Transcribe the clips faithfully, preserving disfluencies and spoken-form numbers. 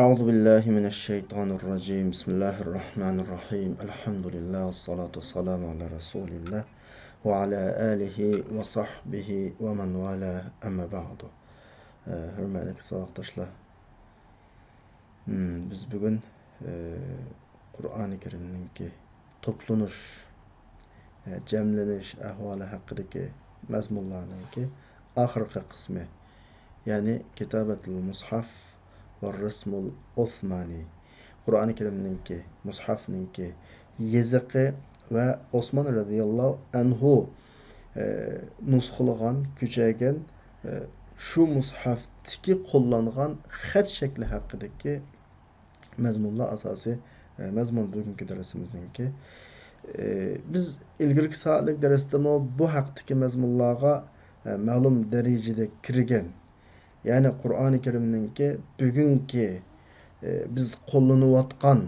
أعوذ بالله من الشيطان الرجيم. بسم الله الرحمن الرحيم. الحمد لله والصلاة والسلام على رسول الله وعلى آله وصحبه ومن والاه. أما بعد. ئە، ھۆرمەتلىك ساۋاقداشلار. مم، بىز بۈگۈن، ئە، قۇرئانى كەرىمنىڭكى توپلىنىش، ئە، جەملىنىش ئەھۋالى ھەققىدىكى مەزمۇنلارنىڭكى ئاخىرقى قىسمى، يەنى كىتابەتۇل مۇسھەف ۋە رەسمۇل ئوسمانى، قۇرئانى كەرىمنىڭكى، مۇسھەفنىڭكى يېزىقى ۋە ئوسمان رەزىياللاھۇ ئەنھۇ، ئە، نۇسخىلىغان، كۆچۈرگەن، ئە، شۇ مۇسھەفتىكى قوللانغان خەت شەكلى ھەققىدىكى مەزمۇنلار ئاساسىي، ئە، مەزمۇن بۈگۈنكى دەرسىمىزنىڭكى. ئە، بىز ئىلگىرىكى سائەتلىك دەرستىمۇ بۇ ھەقتىكى مەزمۇنلارغا، ئە، مەلۇم دەرىجىدە كىرگەن. يەنى قۇرئانى كەرىمنىڭكى بۈگۈنكى، ئە، بىز قوللىنىۋاتقان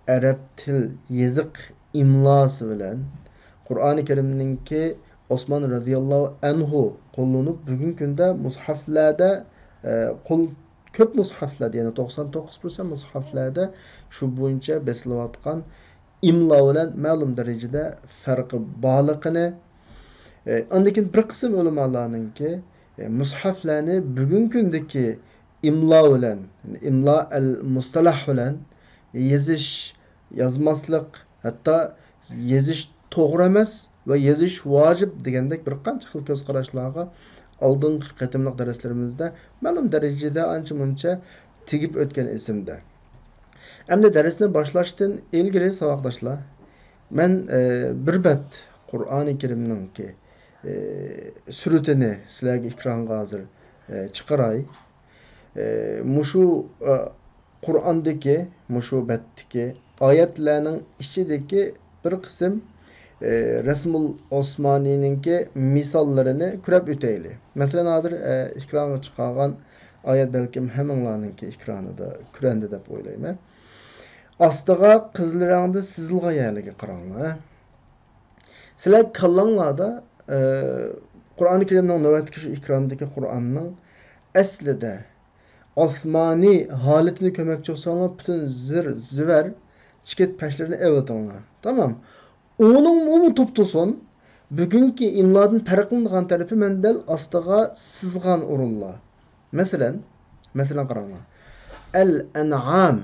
ئەرەب تىل يېزىق ئىملاسى بىلەن قۇرئانى كەرىمنىڭكى ئوسمان رەزىياللاھۇ ئەنھۇ قوللىنىپ بۈگۈنكى كۈندە مۇسھەفلەردە، ئە، قول كۆپ مۇسھەفلەردە، يەنى توقسان توققۇز پىرسەنت مۇسھەفلەردە شۇ بويىچە بېسىلىۋاتقان ئىملا بىلەن مەلۇم دەرىجىدە پەرقى بارلىقىنى، ئە، ئاندىن كېيىن بىر قىسىم ئۆلىمالارنىڭكى، ئە، مۇسھەفلەرنى بۈگۈنكى كۈندىكى ئىملا بىلەن، ئىملا ئەل مۇستەلاھ بىلەن يېزىش، يازماسلىق، ھەتتا يېزىش توغرا ئەمەس ۋە يېزىش ۋاجىپ دېگەندەك بىر قانچە خىل كۆز قاراشلارغا ئالدىنقى قېتىملىق دەرسلىرىمىزدە مەلۇم دەرىجىدە ئانچە مۇنچە تېگىپ ئۆتكەن ئېسىمدە. ئەمدى دەرسنى باشلاشتىن ئىلگىرى، ساۋاقداشلار، مەن، ئە، بىر بەت قۇرئانى كەرىمنىڭكى، ئە، سۈرىتىنى سىلەرگە ئېكرانغا ھازىر، ئە، چىقىراي. ئە، مۇشۇ، ئە، قۇرئاندىكى مۇشۇ بەتتىكى ئايەتلەرنىڭ ئىچىدىكى بىر قىسىم، ئى، رەسمۇل ئوسمانىنىڭكى مىساللىرىنى كۆرۈپ ئۆتەيلى. مەسىلەن، ھازىر، ئە، ئېكرانغا چىقارغان ئايەت بەلكىم ھەممىڭلارنىڭكى ئېكرانىدا كۆرۈندى دەپ ئويلايمەن. ئاستىغا قىزىل رەڭدە سىزىلغان يەرلىرىگە قاراڭلار. سىلەر كاللاڭلاردا، ئە، قۇرئانى كەرىمنىڭ نۆۋەتتىكى شۇ ئېكراندىكى قۇرئاننىڭ ئەسلىدە ئاسمانىي ھالىتىنى كۆرمەكچى بولساڭلار، پۈتۈن زىر، زىۋەر، چېكىت پەشلىرىنى ئېلىۋېتىڭلار. تامام. ئۇنىڭمۇ توپتۇسۇن، بۈگۈنكى ئىملادىن پەرقلىنىدىغان تەرىپى مەن دەل ئاستىغا سىزغان ئورۇنلار. مەسىلەن، مەسىلەن قاراڭلار. ئەل ئەنئام.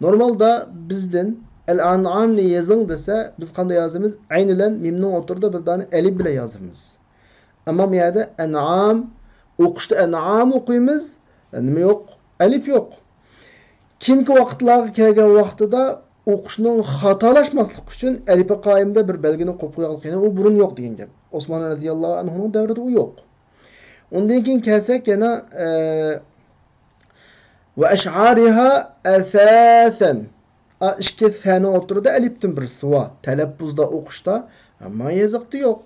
نورمالدا بىزدىن ئەل ئەنئامنى يېزىڭ دېسە، بىز قانداق يازىمىز؟ ئەين بىلەن مىمنىڭ ئوتتۇرىدا بىر دانە ئەلىپ بىلەن يازىمىز. ئەمما بۇ يەردە ئەنئام، ئوقۇشتا ئەنئام ئوقۇيمىز. نېمە يوق؟ ئەلىپ يوق. كېيىنكى ۋاقىتلارغا كەلگەن ۋاقتىدا ئوقۇشنىڭ خاتالاشماسلىقى ئۈچۈن ئەلىپى قائىمدا بىر بەلگىنى قويۇپ قويغانلىق، يەنى ئۇ بۇرۇن يوق دېگەن گەپ. ئوسمان رەزىياللاھۇ ئەنھۇنىڭ دەۋرىدە ئۇ يوق. ئۇندىن كېيىن كەلسەك يەنە، ئە، ۋە ئەشئارىھا ئەساسەن. ئا، ئىككى سەنىڭ ئوتتۇرىدا ئەلىپتىن بىرسى بار. تەلەپپۇزدا ئوقۇشتا، ئەمما يېزىقتا يوق.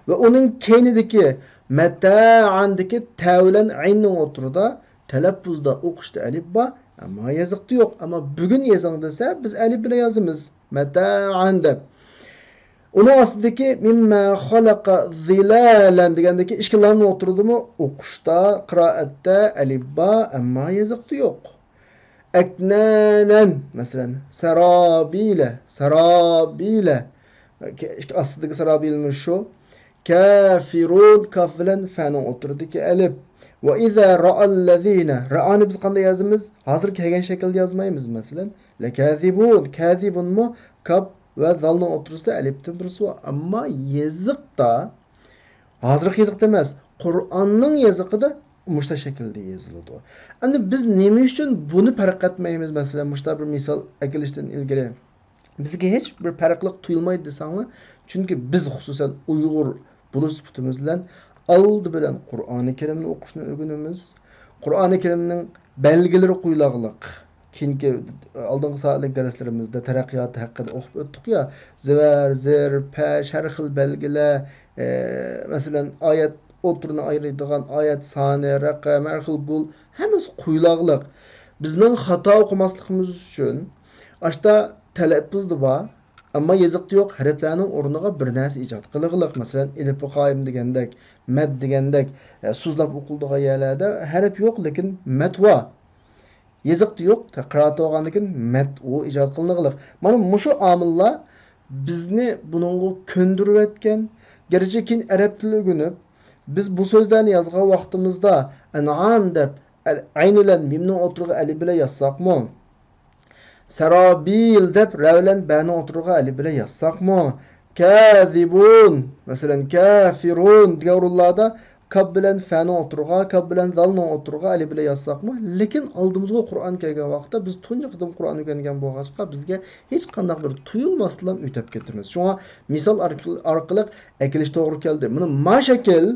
ۋە ئۇنىڭ كەينىدىكى مەتەئاندىكى تە بىلەن ئەيننىڭ ئوتتۇرىدا تەلەپپۇزدا ئوقۇشتا ئەلىپ بار، ئەمما يېزىقتا يوق. ئەمما بۈگۈن يېزىڭ دېسە، بىز ئەلىپ بىلەن يازىمىز. مەتەئان دەپ. ئۇنىڭ ئاستىدىكى مىمما خەلەقە زىلالەن دېگەندىكى ئىككى لامنىڭ ئوتتۇرىدىمۇ ئوقۇشتا، قىرائەتتە ئەلىپ بار، ئەمما يېزىقتا يوق. ئەكنانەن، مەسىلەن، سەرابىلە، سەرابىلە. ئاستىدىكى سەرابىلمۇ شۇ. كافىرۇن، كاف بىلەن فەنىڭ ئوتتۇرىدىكى ئەلىپ. ۋە ئىزا رائەللەزىنە. رائانى بىز قانداق يازىمىز؟ ھازىر كەلگەن شەكىلدە يازمايمىز، مەسىلەن. لەكازىبۇن، كازىبۇنمۇ كاپ ۋە زالنىڭ ئوتتۇرىسىدا ئەلىپتىن بىرسى بار. ئەمما يېزىقتا، ھازىرقى يېزىقتا ئەمەس، قۇرئاننىڭ يېزىقىدا مۇشۇنداق شەكىلدە يېزىلىدۇ. ئەمدى بىز نېمە ئۈچۈن بۇنى پەرق ئەتمەيمىز؟ مەسىلەن، مۇشۇنداق بىر مىسال ئەكېلىشتىن ئىلگىرى، بىزگە ھېچ بىر پەرقلىق تۇيۇلمايدۇ دېسەڭلار، چۈنكى بىز، خۇسۇسەن ئۇيغۇر بولۇش سۈپىتىمىز بىلەن، ئالدى بىلەن قۇرئانى كەرىمنى ئوقۇشنى ئۆگىنىمىز. قۇرئانى كەرىمنىڭ بەلگىلىرى قويۇلغانلىق. كېيىنكى، ئالدىنقى سائەتلىك دەرسلىرىمىزدە تەرەققىياتى ھەققىدە ئوقۇپ ئۆتتۇق يا، زىۋەر، زىر، پەش، ھەر خىل بەلگىلەر، ئە، مەسىلەن، ئايەت ئوتتۇرىنى ئايرىيدىغان ئايەت سانى، رەقەم، ھەر خىل گۇل، ھەممىسى قويۇلغانلىق. بىزنىڭ خاتا ئوقۇماسلىقىمىز ئۈچۈن ئاشتا تەلەپپۇزدا بار، ئەمما يېزىقتا يوق ھەرپلەرنىڭ ئورنىغا بىر نەرسە ئىجاد قىلغانلىق. مەسىلەن، ئېلىپۇ قايىم دېگەندەك، مەد دېگەندەك، ئە، سوزۇلاپ ئوقۇلىدىغان يەرلەردە ھەرپ يوق، لېكىن مەد بار. يېزىقتا يوق، قىرائەتتە بولغاندىن كېيىن مەتبۇئ ئىجاد قىلىنغانلىق. مانا مۇشۇ ئامىللار بىزنى بۇنىڭغا كۆندۈرۈۋەتكەن. گەرچە كېيىن ئەرەب تىلى ئۆگىنىپ، بىز بۇ سۆزلەرنى يازغان ۋاقتىمىزدا ئەنئام دەپ ئەل-، ئەين بىلەن مىمنىڭ ئوتتۇرىغا ئەلىپ بىلەن يازساقمۇ، سەرابىل دەپ رە بىلەن بەنىڭ ئوتتۇرىغا ئەلىپ بىلەن يازساقمۇ، كەزىبۇن، مەسىلەن، كەفىرۇن دېگەن ئورۇنلاردا كاپ بىلەن فەنىڭ ئوتتۇرىغا، كاپ بىلەن زالنىڭ ئوتتۇرىغا ئەلىپ بىلەن يازساقمۇ، لېكىن ئالدىمىزغا قۇرئان كەلگەن ۋاقىتتا بىز تۇنجى قېتىم قۇرئان ئۆگەنگەن بولغاچقا، بىزگە ھېچقانداق بىر تۇيۇلماستىنلا ئۆتۈپ كېتىمىز. شۇڭا مىسال ئارقىلىق ئەكېلىش توغرا كەلدى. مانا ما شەكىل،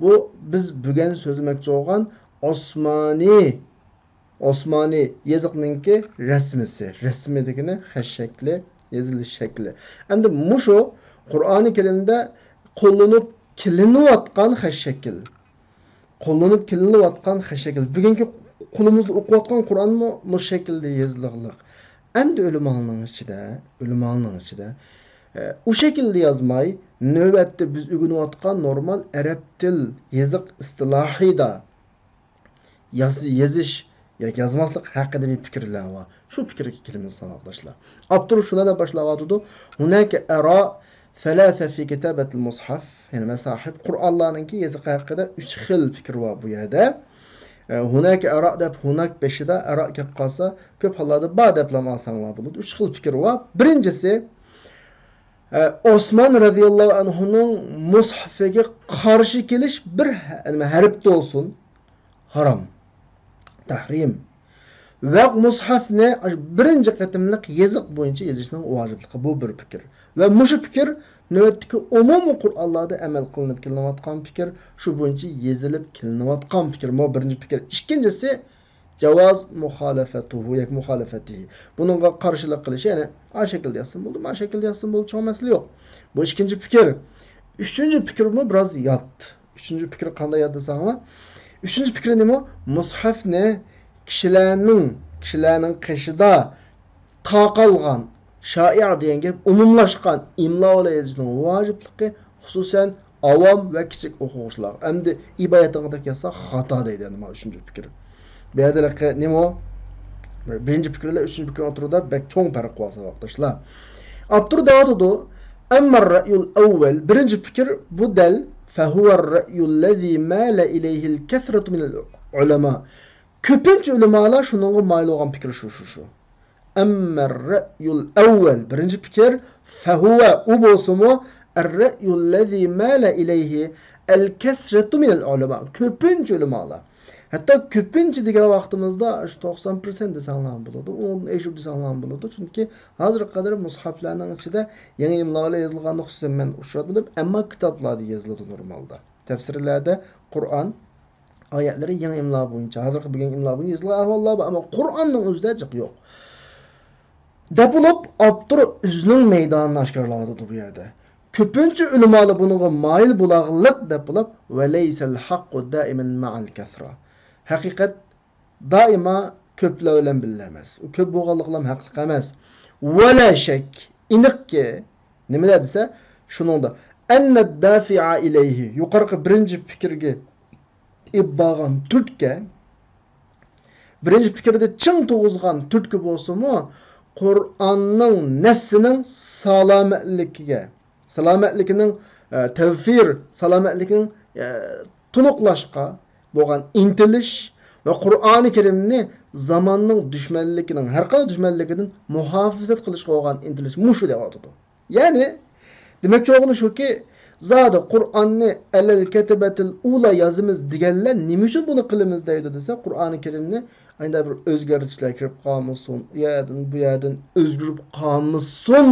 بۇ بىز بۈگۈن سۆزلىمەكچى بولغان ئوسمانىي، ئوسمانىي يېزىقنىڭكى رەسمىسى. رەسمى دېگىنى خەت شەكلى، يېزىلىش شەكلى. ئەمدى مۇشۇ قۇرئانى كەرىمدە قوللىنىپ كېلىنىۋاتقان خەت شەكىل. قوللىنىپ كېلىنىۋاتقان خەت شەكىل. بۈگۈنكى قولىمىزدا ئوقۇۋاتقان قۇرئانمۇ مۇشۇ شەكىلدە يېزىلغانلىق. ئەمدى ئۆلىمالارنىڭ ئىچىدە، ئۆلىمالارنىڭ ئىچىدە، ئە، ئۇ شەكىلدە يازماي، نۆۋەتتە بىز ئۆگىنىۋاتقان نورمال ئەرەب تىل يېزىق ئىستىلاھىدا ياز-، يېزىش ياكى يازماسلىق ھەققىدە بىر پىكىرلەر بار. شۇ پىكىرگە كېلىمىز، ساۋاقداشلار. ئاپتور شۇلار دەپ باشلاۋاتىدۇ: «هناك آراء ثلاثة في كتابة المصحف»، يەنى مەساھىب، قۇرئانلارنىڭكى يېزىقى ھەققىدە ئۈچ خىل پىكىر بار بۇ يەردە. ئە، «هناك آراء» دەپ ھۇناك بېشىدا ئاراء كەپ قالسا، كۆپ ھاللاردا بار دەپلا ئالساڭلار بولىدۇ. ئۈچ خىل پىكىر بار. بىرىنچىسى، ئە، ئوسمان رەزىياللاھۇ ئەنھۇنىڭ مۇسھەفىگە قارشى كېلىش بىر ھە-، نېمە، ھەرپتە بولسۇن، ھارام. تەھرىم. ۋە مۇسھەفنى بىرىنچى قېتىملىق يېزىق بويىچە يېزىشنىڭ ۋاجىپلىقى، بۇ بىر پىكىر. ۋە مۇشۇ پىكىر نۆۋەتتىكى ئومۇمىي قۇرئانلاردا ئەمەل قىلىنىپ كېلىنىۋاتقان پىكىر، شۇ بويىچە يېزىلىپ كېلىنىۋاتقان پىكىر. بۇ بىرىنچى پىكىر. ئىككىنچىسى، جاۋاز مۇخالىفەتۇھۇ ياكى مۇخالىفەتىھى. بۇنىڭغا قارشىلىق قىلىش، يەنى ئا شەكىلدە يازسىمۇ بولىدۇ، ما شەكىلدە يازسىمۇ بولىدۇ، چوڭ مەسىلە يوق. بۇ ئىككىنچى پىكىر. ئۈچىنچى پىكىرمۇ بىراز يات. ئۈچىنچى پىكىر قانداق يات دېسەڭلار، ئۈچىنچى پىكىر نېمە؟ مۇسھەفنى كىشىلەرنىڭ، كىشىلەرنىڭ قېشىدا تارقالغان، شائىئە دېگەن گەپ، ئومۇملاشقان ئىملا بىلەن يېزىشنىڭ ۋاجىپلىقى، خۇسۇسەن، ئاۋام ۋە كىچىك ئوقۇغۇچىلار. ئەمدى ئىبايەتىڭدەك يازسا خاتا دەيدۇ، ئەمدى مانا ئۈچىنچى پىكىر. بۇ يەردە نېمە؟ بىرىنچى پىكىر بىلەن ئۈچىنچى پىكىر ئوتتۇرىدا بەك چوڭ پەرق بار، ساۋاقداشلار. ئاپتور دەۋاتىدۇ، «أما الرأي الأول»، بىرىنچى پىكىر، بۇ دەل، «فهو الرأي الذي مال إليه الكثرة من العلماء». كۆپىنچە ئۆلىمالار شۇنىڭغا مايىل بولغان پىكىر شۇ، شۇ، شۇ. «أما الرأي الأول»، بىرىنچى پىكىر، «فهو»، ئۇ بولسىمۇ، «الرأي الذي مال إليه الكثرة من العلماء»، كۆپىنچە ئۆلىمالار. ھەتتا كۆپىنچە دېگەن ۋاقتىمىزدا شۇ توقسان پىرسەنت دېسەڭلارمۇ بولىدۇ، ئۇنىڭدىن ئېشىپ دېسەڭلارمۇ بولىدۇ. چۈنكى ھازىرغا قەدەر مۇسھەفلەرنىڭ ئىچىدە يېڭى ئىملا بىلەن يېزىلغاننى خۇسۇسەن مەن ئۇچراتمىدىم، ئەمما كىتابلاردا يېزىلىدۇ نورمالدا. تەپسىرلەردە قۇرئان ئايەتلىرى يېڭى ئىملا بويىچە، ھازىرقى بۈگۈنكى ئىملا بويىچە يېزىلغان ئەھۋاللار بار، ئەمما قۇرئاننىڭ ئۆزىدە جىق يوق. دەپ بولۇپ، ئاپتور ئۆزىنىڭ مەيدانىنى ئاشكارىلاۋاتىدۇ بۇ يەردە. كۆپىنچە ئۆلىمالار بۇنىڭغا مايىل بولارلىق دەپ بولۇپ، «وليس الحق دائما مع الكثرة». ھەقىقەت دائىما كۆپلەر بىلەن بىللە ئەمەس. ئۇ كۆپ بولغانلىقىلا ھەقلىق ئەمەس. «ولا شك»، ئېنىقكى، نېمىلەر دېسە، شۇنىڭدا، «أن الدافع إليه»، يۇقىرىقى بىرىنچى پىكىرگە ئېلىپ بارغان تۈرتكە، بىرىنچى پىكىردە چىڭ تۇرغۇزغان تۈرتكە بولسىمۇ، قۇرئاننىڭ نەسلىنىڭ سالامەتلىكىگە، سالامەتلىكىنىڭ، ئە، تەۋفىر، سالامەتلىكىنىڭ، ئە، تونۇقلاشقا بولغان ئىنتىلىش ۋە قۇرئانى كەرىمنى زاماننىڭ دۈشمەنلىكىنىڭ، ھەر قانداق دۈشمەنلىكىدىن مۇھاپىزەت قىلىشقا بولغان ئىنتىلىش مۇشۇ دەۋاتىدۇ. يەنى، دېمەكچى بولغىنى شۇكى، زادى قۇرئاننى «على الكتبة الأولى» يازىمىز دېگەنلەر نېمە ئۈچۈن بۇنى قىلىمىز دەيدۇ دېسە، قۇرئانى كەرىمنى ئايدا بىر ئۆزگەرتىشلەر كىرىپ قالمىسۇن، ئۇ يەردىن، بۇ يەردىن ئۆزگىرىپ قالمىسۇن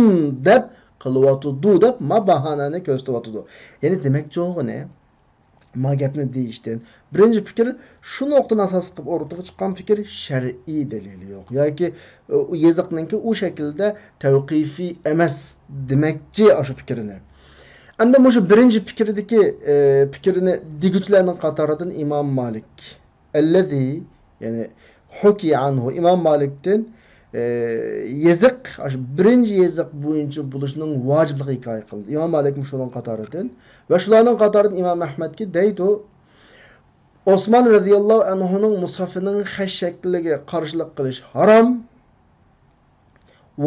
دەپ قىلىۋاتىدۇ دەپ ما باھانەنى كۆرسىتىۋاتىدۇ. يەنى دېمەكچى بولغىنى، ما گەپنى دېيىشتىن، بىرىنچى پىكىر، شۇ نۇقتىنى ئاساس قىلىپ ئوتتۇرىغا چىققان پىكىر شەرئىي دەلىلى يوق ياكى، ئۇ يېزىقنىڭكى ئۇ شەكىلدە تەۋقىفىي ئەمەس دېمەكچى ئاشۇ پىكرىنى. ئەمدى مۇشۇ بىرىنچى پىكىردىكى، ئە، پىكرىنى دېگۈچىلەرنىڭ قاتارىدىن ئىمام مالىك، ئەللەزى، يەنى، ھۇكىيە ئەنھۇ، ئىمام مالىكتىن، ئى، يېزىق، ئاشۇ بىرىنچى يېزىق بويىچە بولۇشنىڭ ۋاجىپلىقى ھېكايە قىلىندى. ئىمام مالىكمۇ شۇنىڭ قاتارىدىن ۋە شۇلارنىڭ قاتارىدىن ئىمام ئەھمەدكى دەيدۇ، ئوسمان رەزىياللاھۇ ئەنھۇنىڭ مۇسھەفىنىڭ خەت شەكلىگە قارشىلىق قىلىش ھارام.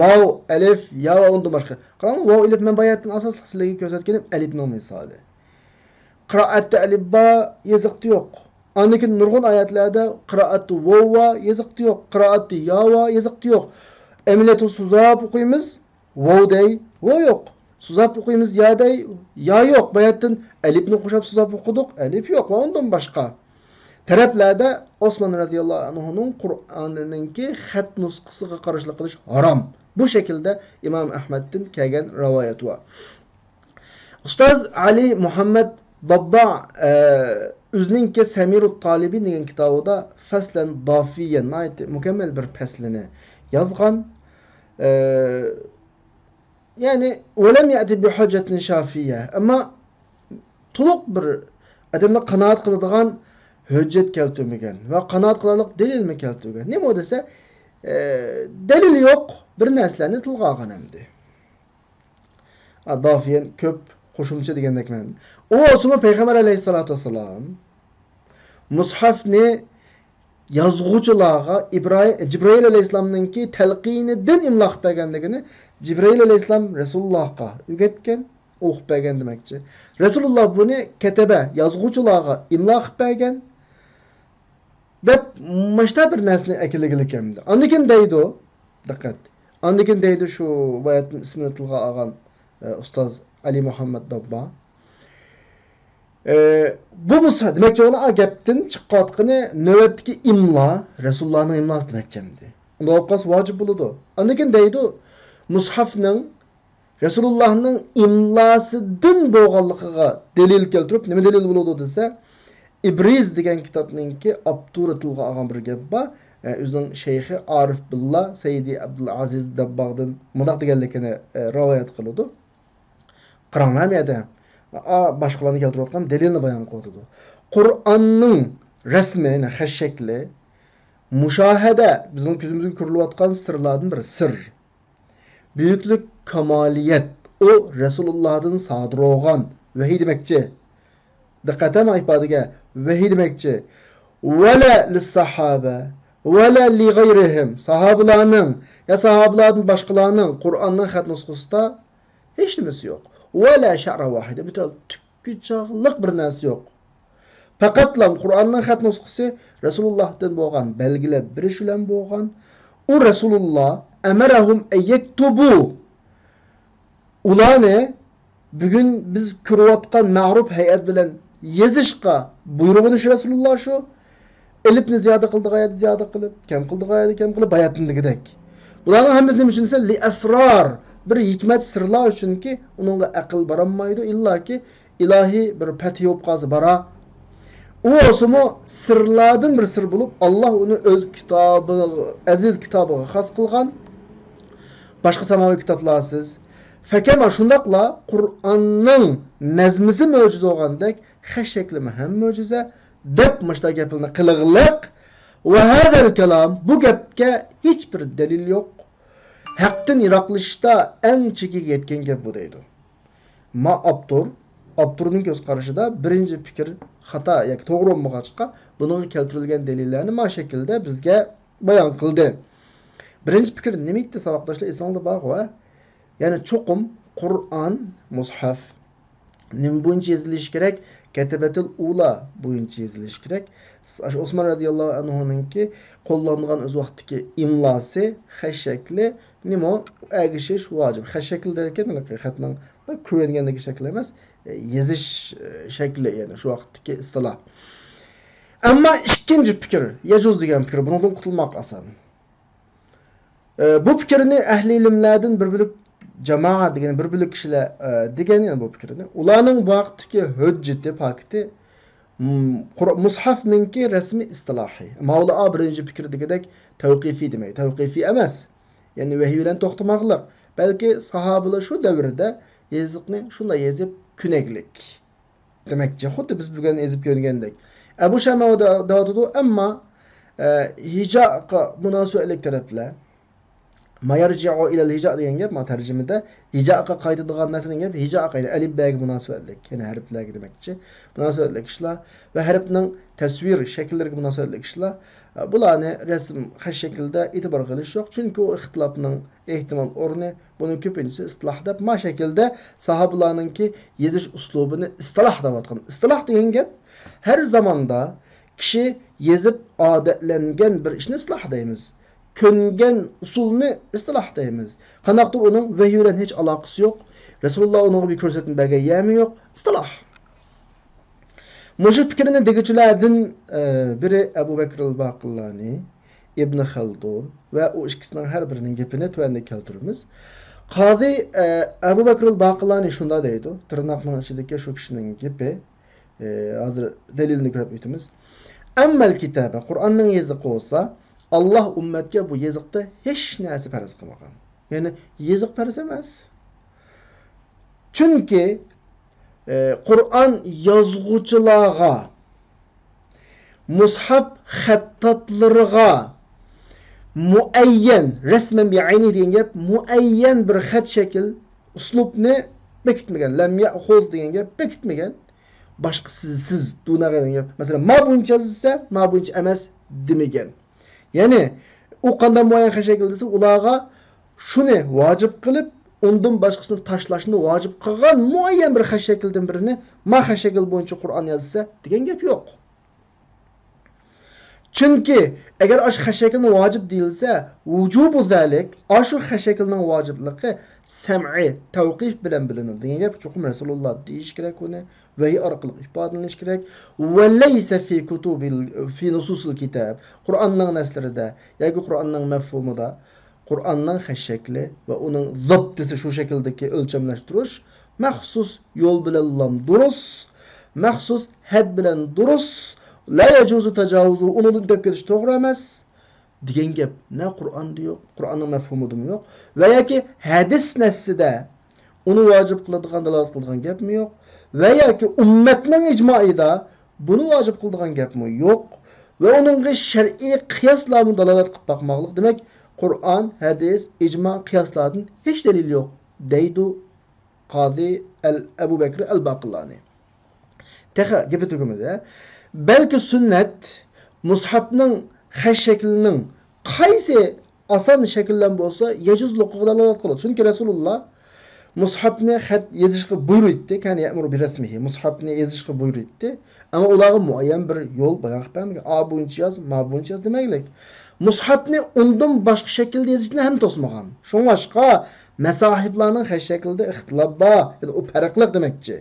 ۋاۋ، ئەلىف، يا ۋە ئۇندىن باشقا. قاراڭ، ۋاۋ، ئەلىف مەن باياتىن ئاساسلىق سىلەرگە كۆرسەتكىنىم ئەلىپنىڭ مىسالى. قىرائەتتە ئەلىپ بار، يېزىقتا يوق. ئاندىن كېيىن نۇرغۇن ئايەتلەردە قىرائەتتە ۋاۋ بار، يېزىقتا يوق. قىرائەتتە يا بار، يېزىقتا يوق. ئەمەلىيەتتە سوزۇپ ئوقۇيمىز، ۋاۋ دەي، ۋاۋ يوق. سوزۇپ ئوقۇيمىز، يا دەي، يا يوق. باياتىن ئەلىپنى قوشۇپ سوزۇپ ئوقۇدۇق، ئەلىپ يوق ۋە ئۇندىن باشقا. تەرەپلەردە ئوسمان رەزىياللاھۇ ئەنھۇنىڭ قۇرئانىنىڭكى خەت نۇسخىسىغا قارشىلىق قىلىش ھارام. بۇ شەكىلدە ئىمام ئەھمەدتىن كەلگەن رىۋايەت بار. ئۇستاز ئەلى مۇھەممەد داببا، ئە، ئۆزىنىڭكى سەمىرۇت تالىبىن دېگەن كىتابىدا فەسلەن دافىيەن، ناھايىتى مۇكەممەل بىر پەسلىنى يازغان. ئە، يەنى، ۋەلەم يەتى بىھۇججەتىن شافىيە. ئەمما تولۇق بىر ئادەمنى قانائەت قىلىدىغان ھۆججەت كەلتۈرمىگەن ۋە قانائەت قىلارلىق دەلىلمۇ كەلتۈرگەن. نېمە دېسە، ئە، دەلىل يوق، بىر نەرسىلەرنى تىلغا ئالغان ئەمدى. ئا، دافىيەن كۆپ قوشۇمچە دېگەندەك مەنىدە. ئۇ بولسىمۇ پەيغەمبەر ئەلەيھىسسالاتۇ ۋەسسالام مۇسھەفنى يازغۇچىلارغا ئىبراھىم، جىبرىئىل ئەلەيھىسسالامنىڭكى تەلقىنىدىن ئىملا قىلىپ بەرگەنلىكىنى جىبرىئىل ئەلەيھىسسالام رەسۇلۇللاھقا ئۆگەتكەن، ئوقۇپ بەرگەن دېمەكچى. رەسۇلۇللاھ بۇنى كەتەبە، يازغۇچىلارغا ئىملا قىلىپ بەرگەن دەپ ماشتا بىر نەرسىنى ئەكېلىگىلىك ئەمدى. ئاندىن كېيىن دەيدۇ، دىققەت. ئاندىن كېيىن دەيدۇ شۇ باياتىن ئىسمىنى تىلغا ئالغان، ئە، ئۇستاز ئەلى مۇھەممەد داببا. ئە، بۇ بولسا، دېمەكچى، ئۇنىڭ گەپتىن چىقىۋاتقىنى نۆۋەتتىكى ئىملا، رەسۇلۇللاھنىڭ ئىملاسى دېمەكچى ئەمدى. ئۇنداق بولۇپ قالسا ۋاجىپ بولىدۇ. ئاندىن كېيىن دەيدۇ، مۇسھەفنىڭ رەسۇلۇللاھنىڭ ئىملاسىدىن بولغانلىقىغا دەلىل كەلتۈرۈپ، نېمە دەلىل بولىدۇ دېسە، ئىبرىز دېگەن كىتابنىڭكى ئاپتورى تىلغا ئالغان بىر گەپ بار. ئە، ئۆزىنىڭ شەيخى ئارىف بىللا سەيدى ئابدۇلئازىز دەبباغدىن مۇنداق دېگەنلىكىنى، ئە، رىۋايەت قىلىدۇ. قاراڭلار، بۇ يەردە، ئا، باشقىلارنى كەلتۈرۈۋاتقان دەلىلنى بايان قىلىۋاتىدۇ. قۇرئاننىڭ رەسمى، يەنى خەت شەكلى، مۇشاھەدە، بىزنىڭ كۆزىمىزگە كۆرۈلۈۋاتقان سىرلاردىن بىر سىر. بۈيۈكلۈك، كامالىيەت، ئۇ رەسۇلۇللاھدىن سادىر بولغان ۋەھىي دېمەكچى. دىققەت، ھەممە ئىپادىگە ۋەھىي دېمەكچى. ۋەلە لىسساھابە، ۋەلە لىغەيرىھىم. ساھابىلارنىڭ يا ساھابىلاردىن باشقىلارنىڭ قۇرئاننىڭ خەت نۇسخىسىدا ھېچ نېمىسى يوق. ۋەلە شەئرە ۋاھىدە، بىر تال تۈككە چاغلىق بىر نەرسە يوق. پەقەتلا قۇرئاننىڭ خەت نۇسخىسى رەسۇلۇللاھتىن بولغان، بەلگىلەپ بېرىش بىلەن بولغان. ئۇ رەسۇلۇللا، ئەمەرەھۇم ئەن يەكتۇبۇ. ئۇلارنى بۈگۈن بىز كۆرۈۋاتقان مەغرۇپ ھەيئەت بىلەن يېزىشقا بۇيرۇغىنى شۇ رەسۇلۇللا شۇ. ئېلىپنى زىيادە قىلىدىغان يەردە زىيادە قىلىپ، كەم قىلىدىغان يەردە كەم قىلىپ، باياتىندىكىدەك. بۇلارنىڭ ھەممىسى نېمە ئۈچۈن دېسە، لىئەسرار، بىر ھېكمەت سىرلار ئۈچۈنكى، ئۇنىڭغا ئەقىل بارالمايدۇ، ئىللاكى ئىلاھىي بىر پەتھى بولۇپ قالسا بارا. ئۇ بولسىمۇ سىرلاردىن بىر سىر بولۇپ، ئاللا ئۇنى ئۆز كىتابىغا، ئەزىز كىتابىغا خاس قىلغان. باشقا ساماۋىي كىتابلارسىز. فەكەما، شۇنداقلا قۇرئاننىڭ نەزمىسى مۆجىزە بولغاندەك، خەت شەكلىمۇ ھەم مۆجىزە، دەپ مۇشۇنداق گەپلەرنى قىلغىلىق. ۋەھەزەل كالام، بۇ گەپكە ھېچبىر دەلىل يوق. ھەقتىن يىراقلىشىشتا ئەڭ چېكىگە يەتكەن گەپ بۇ دەيدۇ. ما ئاپتور، ئاپتورنىڭ كۆز قارىشىدا بىرىنچى پىكىر خاتا ياكى توغرا بولمىغاچقا، بۇنىڭغا كەلتۈرۈلگەن دەلىللەرنى ما شەكىلدە بىزگە بايان قىلدى. بىرىنچى پىكىر نېمە ئىدى، ساۋاقداشلار، ئېسىڭلاردا بارغۇ، ھە؟ يەنى چوقۇم قۇرئان، مۇسھەف نېمە بويىچە يېزىلىشى كېرەك؟ كەتىبەتىل ئۇلا بويىچە يېزىلىشى كېرەك. ئاشۇ ئوسمان رەزىياللاھۇ ئەنھۇنىڭكى قوللانغان ئۆز ۋاقتىدىكى ئىملاسى، خەت شەكلى نېمە؟ ئەگىشىش ۋاجىپ. خەت شەكلى دەركەن، خەتنىڭ كۆرۈنگەندىكى شەكلى ئەمەس، يېزىش شەكلى، يەنى شۇ ۋاقىتتىكى ئىستىلاھ. ئەمما ئىككىنچى پىكىر، يەجۇز دېگەن پىكىر، بۇنىڭدىن قۇتۇلماق ئاسان. ئە، بۇ پىكىرنى ئەھلى ئىلىملەردىن بىر بۆلەك جامائە دېگەن، بىر بۆلەك كىشىلەر، ئە، دېگەن، يەنى بۇ پىكىرنى. ئۇلارنىڭ بۇ ھەقتىكى ھۆججىتى، پاكىتى، م، قۇر-، مۇسھەفنىڭكى رەسمىي ئىستىلاھى. ماۋلا بىرىنچى پىكىر دېگۈدەك تەۋقىفىي دېمەي، تەۋقىفىي ئەمەس. يەنى ۋەھىي بىلەن توختىماقلىق. بەلكى ساھابىلار شۇ دەۋردە يېزىقنى شۇنداق يېزىپ كۆنەكلىك. دېمەكچى، خۇددى بىز بۈگۈن يېزىپ كۆنگەندەك. ئەبۇ شەمە دە-، دەۋاتىدۇ، ئەمما، ئە، ھىجاغا مۇناسىۋەتلىك تەرەپلەر، ما يرجع إلى الهجاء دېگەن گەپ، ما تەرجىمىدە ھىجائقا قايتىدىغان نەرسە دېگەن گەپ، ھىجائقا قايتىدۇ، ئەلىپبەگە مۇناسىۋەتلىك، يەنى ھەرپلەرگە دېمەكچى، مۇناسىۋەتلىك ئىشلار ۋە ھەرپنىڭ تەسۋىر شەكىللىرىگە مۇناسىۋەتلىك ئىشلار، بۇلارنى رەسىم، خەت شەكلىدە ئېتىبارغا ئېلىش يوق، چۈنكى ئۇ ئىختىلاپنىڭ ئېھتىمال ئورنى، بۇنىڭ كۆپىنچىسى ئىستىلاھ دەپ، ما شەكىلدە ساھابىلارنىڭكى يېزىش ئۇسلۇبىنى ئىستىلاھ دەۋاتقان. ئىستىلاھ دېگەن گەپ، ھەر زاماندا كىشى يېزىپ ئادەتلەنگەن بىر ئىشنى ئىستىلاھ دەيمىز. كۆنگەن ئۇسۇلنى ئىستىلاھ دەيمىز. قانداقتۇر ئۇنىڭ ۋەھىي بىلەن ھېچ ئالاقىسى يوق. رەسۇلۇللا ئۇنىڭغا بىر كۆرسەتمە بەرگەن يەرمۇ يوق. ئىستىلاھ. مۇشۇ پىكىرنى دېگۈچىلەردىن، ئە، بىرى ئەبۇ بەكرىل باقىلانى، ئىبن خەلدۇن ۋە ئۇ ئىككىسىنىڭ ھەر بىرىنىڭ گېپىنى تۆۋەندە كەلتۈرىمىز. قازى، ئە، ئەبۇ بەكرىل باقىلانى شۇنداق دەيدۇ، تىرناقنىڭ ئىچىدىكى شۇ كىشىنىڭ گېپى، ئە، ھازىر دەلىلىنى كۆرۈپ ئۆتىمىز. ئەممەل كىتابە، قۇرئاننىڭ يېزىقى بولسا، ئاللا ئۈممەتكە بۇ يېزىقتا ھېچ نەرسە پەرز قىلمىغان. يەنى يېزىق پەرز ئەمەس. چۈنكى، ئە، قۇرئان يازغۇچىلارغا، مۇسھەپ خەتتاتلىرىغا مۇئەييەن، رەسمەن بىئەينى دېگەن گەپ، مۇئەييەن بىر خەت شەكىل، ئۇسلۇبنى بېكىتمىگەن. لەم يەخۇز دېگەن گەپ بېكىتمىگەن. باشقىسىز، سىز، دۇنە غەيرى دېگەن گەپ. مەسىلەن، ما بويىچە يازسا، ما بويىچە ئەمەس دېمىگەن. يەنى ئۇ قانداق مۇئەييەن خەت شەكىل دېسە، ئۇلارغا شۇنى ۋاجىپ قىلىپ، ئۇندىن باشقىسىنى تاشلاشنى ۋاجىپ قىلغان مۇئەييەن بىر خەت شەكلىدىن بىرىنى، ما خەت شەكىل بويىچە قۇرئان يازسا دېگەن گەپ يوق. چۈنكى ئەگەر ئاشۇ خەت شەكىلنى ۋاجىپ دېيىلسە، ۋۇجۇبۇ زالىك، ئاشۇ خەت شەكىلنىڭ ۋاجىپلىقى سەمئىي، تەۋقىف بىلەن بىلىنىدۇ دېگەن گەپ چوقۇم رەسۇلۇللا دېيىشى كېرەك ئۇنى. ۋەھىي ئارقىلىق ئىپادىلىنىشى كېرەك. ۋە لەيسە فى كۇتۇبىل، فى نۇسۇسىل كىتاب. قۇرئاننىڭ نەسلىرىدە ياكى قۇرئاننىڭ مەفھۇمىدا، قۇرئاننىڭ خەت شەكلى ۋە ئۇنىڭ زاپتىسى، شۇ شەكىلدىكى ئۆلچەملەشتۈرۈش مەخسۇس يول بىلەنلا دۇرۇس، مەخسۇس ھەد بىلەن دۇرۇس، لا يەجۇزۇ تەجاۋۇزۇ، ئۇنىڭدىن ئۆتۈپ كېتىش توغرا ئەمەس دېگەن گەپ نە قۇرئاندا يوق، قۇرئاننىڭ مەفھۇمىدا يوق ۋە ياكى ھەدىس نەسسىدە ئۇنى ۋاجىپ قىلىدىغان، دالالەت قىلىدىغان گەپمۇ يوق ۋە ياكى ئۈممەتنىڭ ئىجمائىدا بۇنى ۋاجىپ قىلىدىغان گەپمۇ يوق ۋە ئۇنىڭغا شەرئىي قىياسلارمۇ دالالەت قىلىپ باقماقلىق. دېمەك، قۇرئان، ھەدىس، ئىجما، قىياسلاردىن ھېچ دەلىل يوق، دەيدۇ قازى ئەل، ئەبۇ بەكرى ئەل باقىلانى. تېخى گېپى تۈگىمىدى. بەلكى سۈننەت مۇسھەپنىڭ خەت شەكلىنىڭ قايسى ئاسان شەكىللەن بولسا يەجۇزلۇقىغا دالالەت قىلىدۇ. چۈنكى رەسۇلۇللا مۇسھەپنى خەت يېزىشقا بۇيرۇيتتى. كان يەمۇرۇ بىرەسمىھى. مۇسھەپنى يېزىشقا بۇيرۇيتتى. ئەمما ئۇلارغا مۇئەييەن بىر يول بايان قىلىپ بەرمىگەن. ئا بويىچە ياز، ما بويىچە ياز دېمەيلىك. مۇسھەپنى ئۇندىن باشقا شەكىلدە يېزىشنى ھەم توسمىغان. شۇڭلاشقا مەساھىبلارنىڭ خەت شەكلىدە ئىختىلاپ بار. يەنى ئۇ پەرقلىق دېمەكچى.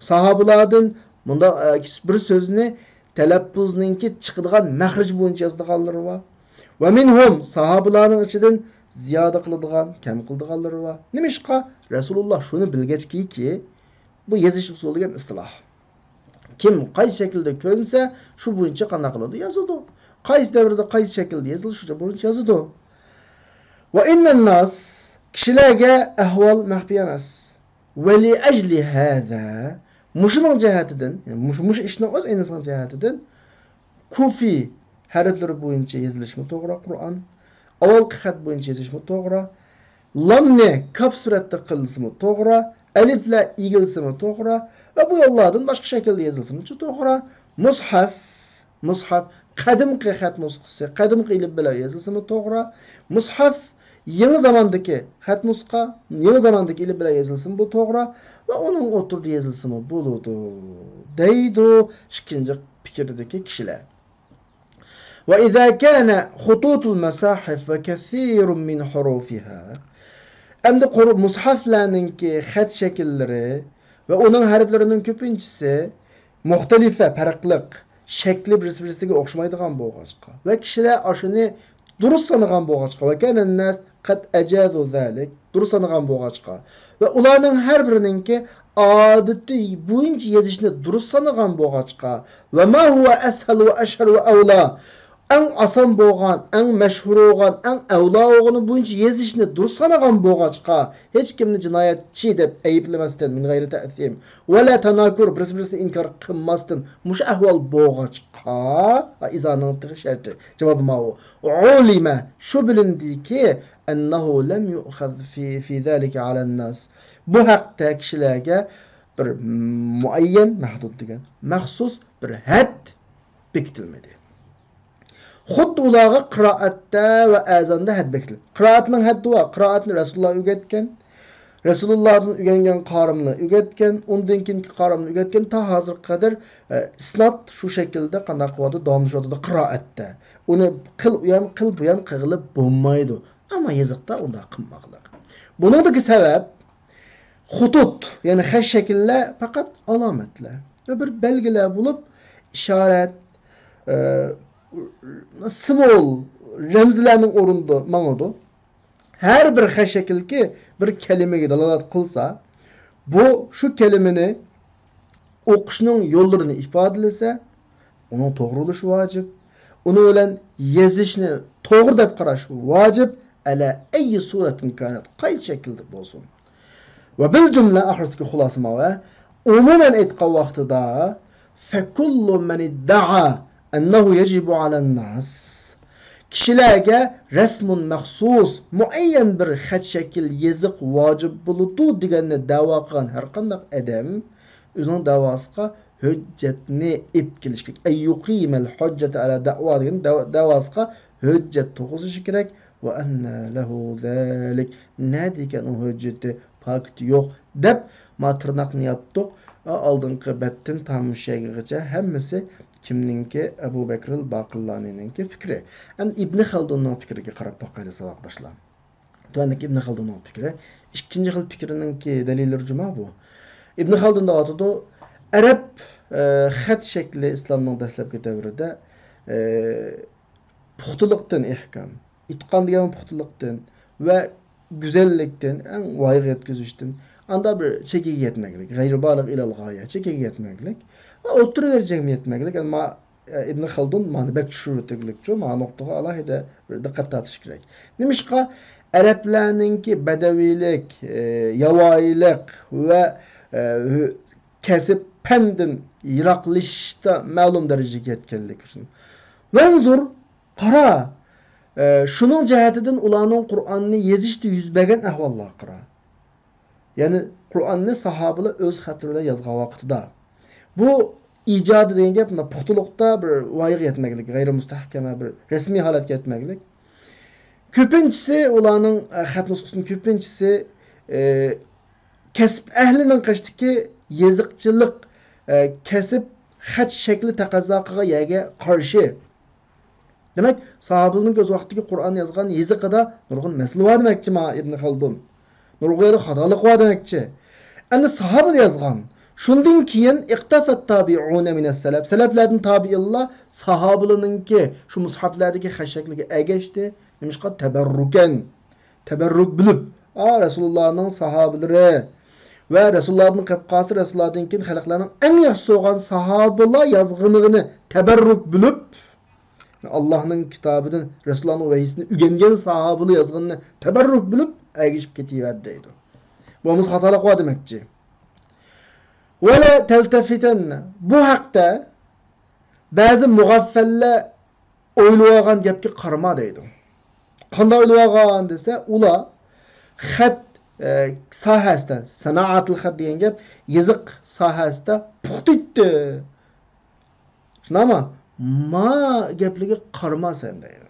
ساھابىلاردىن مۇنداق، ئە، بىر سۆزنى تەلەپپۇزنىڭكى چىقىدىغان مەخرىجى بويىچە يازىدىغانلىرى بار. ۋە مىنھۇم، ساھابىلارنىڭ ئىچىدىن زىيادە قىلىدىغان، كەم قىلىدىغانلىرى بار. نېمىشقا؟ رەسۇلۇللا شۇنى بىلگەچكىكى، بۇ يېزىش ئۇسۇلى دېگەن ئىستىلاھ. كىم قايسى شەكىلدە كۆنسە، شۇ بويىچە قانداق قىلىدۇ؟ يازىدۇ. قايسى دەۋردە قايسى شەكىلدە يېزىلسا، شۇ بويىچە يازىدۇ. ۋە ئىننەنناس، كىشىلەرگە ئەھۋال مەخپىي ئەمەس. ۋە لىئەجلى ھازا، مۇشۇنىڭ جەھەتىدىن، يەنى مۇشۇ، مۇشۇ ئىشنىڭ ئۆز ئەينىسىنىڭ جەھەتىدىن، كۇفى ھەرپلىرى بويىچە يېزىلىشىمۇ توغرا قۇرئان. ئاۋۋالقى خەت بويىچە يېزىلىشىمۇ توغرا. لامنى كاپ سۈرەتتە قىلسىمۇ توغرا. ئەلىفلەر ئېگىلسىمۇ توغرا. ۋە بۇ يوللاردىن باشقا شەكىلدە يېزىلسىمۇ توغرا. مۇسھەف، مۇسھەف، قەدىمكى خەت نۇسخىسى، قەدىمكى ئېلىپبە بىلەن يېزىلسىمۇ توغرا. مۇسھەف يېڭى زاماندىكى خەت نۇسخا، يېڭى زاماندىكى ئېلىپبە بىلەن يېزىلسىمۇ بۇ توغرا ۋە ئۇنىڭ ئوتتۇرىدا يېزىلسىمۇ بولىدۇ، دەيدۇ ئىككىنچى پىكىردىكى كىشىلەر. ۋە ئىزا كان خۇتۇتۇل مەساھىف ۋە كەسىرۇن مىن ھۇرۇفىھا. ئەمدى قۇر-، مۇسھەفلەرنىڭكى خەت شەكىللىرى ۋە ئۇنىڭ ھەرپلىرىنىڭ كۆپىنچىسى مۇختەلىفە، پەرقلىق، شەكلى بىرسى-بىرسىگە ئوخشىمايدىغان بولغاچقا ۋە كىشىلەر ئاشۇنى دۇرۇس سانىغان بولغاچقا، ۋە كانەنناس قەد ئەجازۇ زالىك، دۇرۇس سانىغان بولغاچقا ۋە ئۇلارنىڭ ھەر بىرىنىڭكى ئادىتى بويىچە يېزىشنى دۇرۇس سانىغان بولغاچقا، ۋە ما ھۇۋە ئەسھەل ۋە ئەشھەر ۋە ئەۋلا، ئەڭ ئاسان بولغان، ئەڭ مەشھۇر بولغان، ئەڭ ئەۋلا بولغىنى بويىچە يېزىشنى دۇرۇس سانىغان بولغاچقا، ھېچكىمنى جىنايەتچى دەپ ئەيىبلىمەستىن، من غەيرى تەسىم، ۋەلا تەناكۇر، بىرسى بىرسىنى ئىنكار قىلماستىن، مۇشۇ ئەھۋال بولغاچقا، ئىزانىڭ تېخى شەرتى، جاۋابى ماۋۇ. ئۇلىمە، شۇ بىلىندىكى، ئەننەھۇ لەم يۇئخەز فى، فى ذەلىكە ئەلەنناس. بۇ ھەقتە كىشىلەرگە بىر مۇئەييەن، مەھدۇد دېگەن، مەخسۇس بىر ھەد بېكىتىلمىدى. خۇددى ئۇلارغا قىرائەتتە ۋە ئەزاندا ھەد بېكىتىلدى. قىرائەتنىڭ ھەددى بار. قىرائەتنى رەسۇلۇللا ئۆگەتكەن. رەسۇلۇللادىن ئۆگەنگەن قارىملار ئۆگەتكەن. ئۇندىن كېيىنكى قارىملار ئۆگەتكەن. تا ھازىرغا قەدەر، ئە، ئىسناد شۇ شەكىلدە قانداق قىلىۋاتىدۇ؟ داۋاملىشىۋاتىدۇ قىرائەتتە. ئۇنى قىل ئۇيان، قىل بۇيان قىلغىلى بولمايدۇ. ئەمما يېزىقتا ئۇنداق قىلماقلىق. بۇنىڭدىكى سەۋەب، خۇتۇت، يەنى خەت شەكىللەر پەقەت ئالامەتلەر ۋە بىر بەلگىلەر بولۇپ، ئىشارەت، ئە، سىمۋول، رەمزلەرنىڭ ئورنىدا ماڭىدۇ. ھەر بىر خەت شەكىلكى بىر كەلىمىگە دالالەت قىلسا، بۇ شۇ كەلىمىنى ئوقۇشنىڭ يوللىرىنى ئىپادىلىسە، ئۇنىڭ توغرا بولۇشى ۋاجىپ. ئۇنىڭ بىلەن يېزىشنى توغرا دەپ قاراش ۋاجىپ. ئەلە ئەيي سۇرەتىن كانەت، قايسى شەكىلدە بولسۇن. ۋە بىل جۈملە، ئاخىرىدىكى خۇلاسە ماۋۇ. ئومۇمەن ئېيتقان ۋاقتىدا، فەكۇللۇ مەن ئىددەئا ئەننەھۇ يەجىبۇ ئەلەنناس، كىشىلەرگە رەسمۇن مەخسۇس، مۇئەييەن بىر خەت شەكىل يېزىق ۋاجىپ بولىدۇ دېگەننى دەۋا قىلغان ھەرقانداق ئادەم ئۆزىنىڭ دەۋاسىغا ھۆججەتنى ئېلىپ كېلىشى كېرەك. ئەن يۇقىمەل ھۇججەتە ئەلا دەئۋا دېگەن دەۋ-، دەۋاسىغا ھۆججەت تۇرغۇزۇشى كېرەك. ۋە ئەننە لەھۇ زالىك. نەدىكەن ئۇ ھۆججىتى، پاكىتى يوق دەپ، ما تىرناقنى ياپتۇق. ئا، ئالدىنقى بەتتىن تامۇشەگىغىچە ھەممىسى كىمنىڭكى؟ ئەبۇ بەكرىل باقىللانىنىڭكى پىكرى. ئەمدى ئىبنى خەلدۇننىڭ پىكرىگە قاراپ باقايلى، ساۋاقداشلار. تۆۋەندىكى ئىبنى خەلدۇننىڭ پىكرى. ئىككىنچى خىل پىكرىنىڭكى دەلىللىرى جۇما بۇ. ئىبنى خەلدۇن دەۋاتىدۇ، ئەرەب، ئە، خەت شەكلى ئىسلامنىڭ دەسلەپكى دەۋرىدە، ئە، پۇختىلىقتىن ئېھكام، ئېيتقان دېگەن پۇختىلىقتىن ۋە گۈزەللىكتىن، ئەڭ ۋايىغا يەتكۈزۈشتىن، ئاندا بىر چېكىگە يەتمەكلىك، غەيرىبالىغ ئىلەل غايە، چېكىگە يەتمەكلىك ۋە ئوتتۇرا دەرىجىگە يەتمەكلىك. ئەمما، ئە، ئىبنى خەلدۇن مانا بەك چۈشۈرۈۋېتىگلىكچۇ، مانا نۇقتىغا ئالاھىدە بىر دىققەت تارتىش كېرەك. نېمىشقا؟ ئەرەبلەرنىڭكى بەدەۋىيلىك، ئە، ياۋايىلىق ۋە، ئە، ھۆ-، كەسىپ پەندىن يىراقلىشىشتا مەلۇم دەرىجىگە يەتكەنلىكى ئۈچۈن. ۋەنزۇر، قارا، ئە، شۇنىڭ جەھەتىدىن ئۇلارنىڭ قۇرئاننى يېزىشتا يۈز بەرگەن ئەھۋاللارغا قارا. يەنى قۇرئاننى ساھابىلار ئۆز خەتلىرى بىلەن يازغان ۋاقتىدا. بۇ ئىجادى دېگەن گەپ مۇنداق پۇختىلىقتا بىر ۋايىغا يەتمەكلىك، غەيرىي مۇستەھكەمە بىر رەسمىي ھالەتكە يەتمەكلىك. كۆپىنچىسى ئۇلارنىڭ، ئە، خەت نۇسخىسىنىڭ كۆپىنچىسى، ئە، كەسىپ ئەھلىنىڭ قېشىدىكى يېزىقچىلىق، ئە، كەسىپ خەت شەكلى تەقەززا قىلغان يەرگە قارشى. دېمەك، ساھابىلىرنىڭ ئۆز ۋاقتىدىكى قۇرئان يازغان يېزىقىدا نۇرغۇن مەسىلە بار دېمەكچى مانا ئىبنى خەلدۇن. نۇرغۇن يەردە خاتالىق بار دېمەكچى. ئەمدى ساھابىلار يازغان. شۇندىن كېيىن ئىقتەفەت تابىئۇنە مىنەس سەلەپ. سەلەپلەردىن تابىئىنلار ساھابىلىرنىڭكى شۇ مۇسھەپلەردىكى خەت شەكلىگە ئەگەشتى. نېمىشقا؟ تەبەررۇكەن. تەبەررۇك بىلىپ، ئا، رەسۇلۇللانىڭ ساھابىلىرى ۋە رەسۇلۇللادىن قېلىپ قالسا، رەسۇلۇللادىن كېيىن خەلقلەرنىڭ ئەڭ ياخشىسى بولغان ساھابىلار يازغىنىنى تەبەررۇك بىلىپ، ئاللاھنىڭ كىتابىدىن، رەسۇلۇللانىڭ ۋەھىيسىنى ئۆگەنگەن ساھابىلار يازغىنىنى تەبەررۇك بىلىپ ئەگىشىپ كېتىۋەردى دەيدۇ. بولمىسا خاتالىق بار دېمەكچى. ۋەلا تەلتەفىتەن، بۇ ھەقتە بەزى مۇغەففەللەر ئويلىۋالغان گەپكە قارىما دەيدۇ. قانداق ئويلىۋالغان دېسە، ئۇلار خەت، ئە، ساھەسىدە، سانائەتۇل خەت دېگەن گەپ، يېزىق ساھەسىدە پۇختا ئىدى. شۇنداقمۇ؟ ما گەپلىرىگە قارىما سەن دەيدۇ.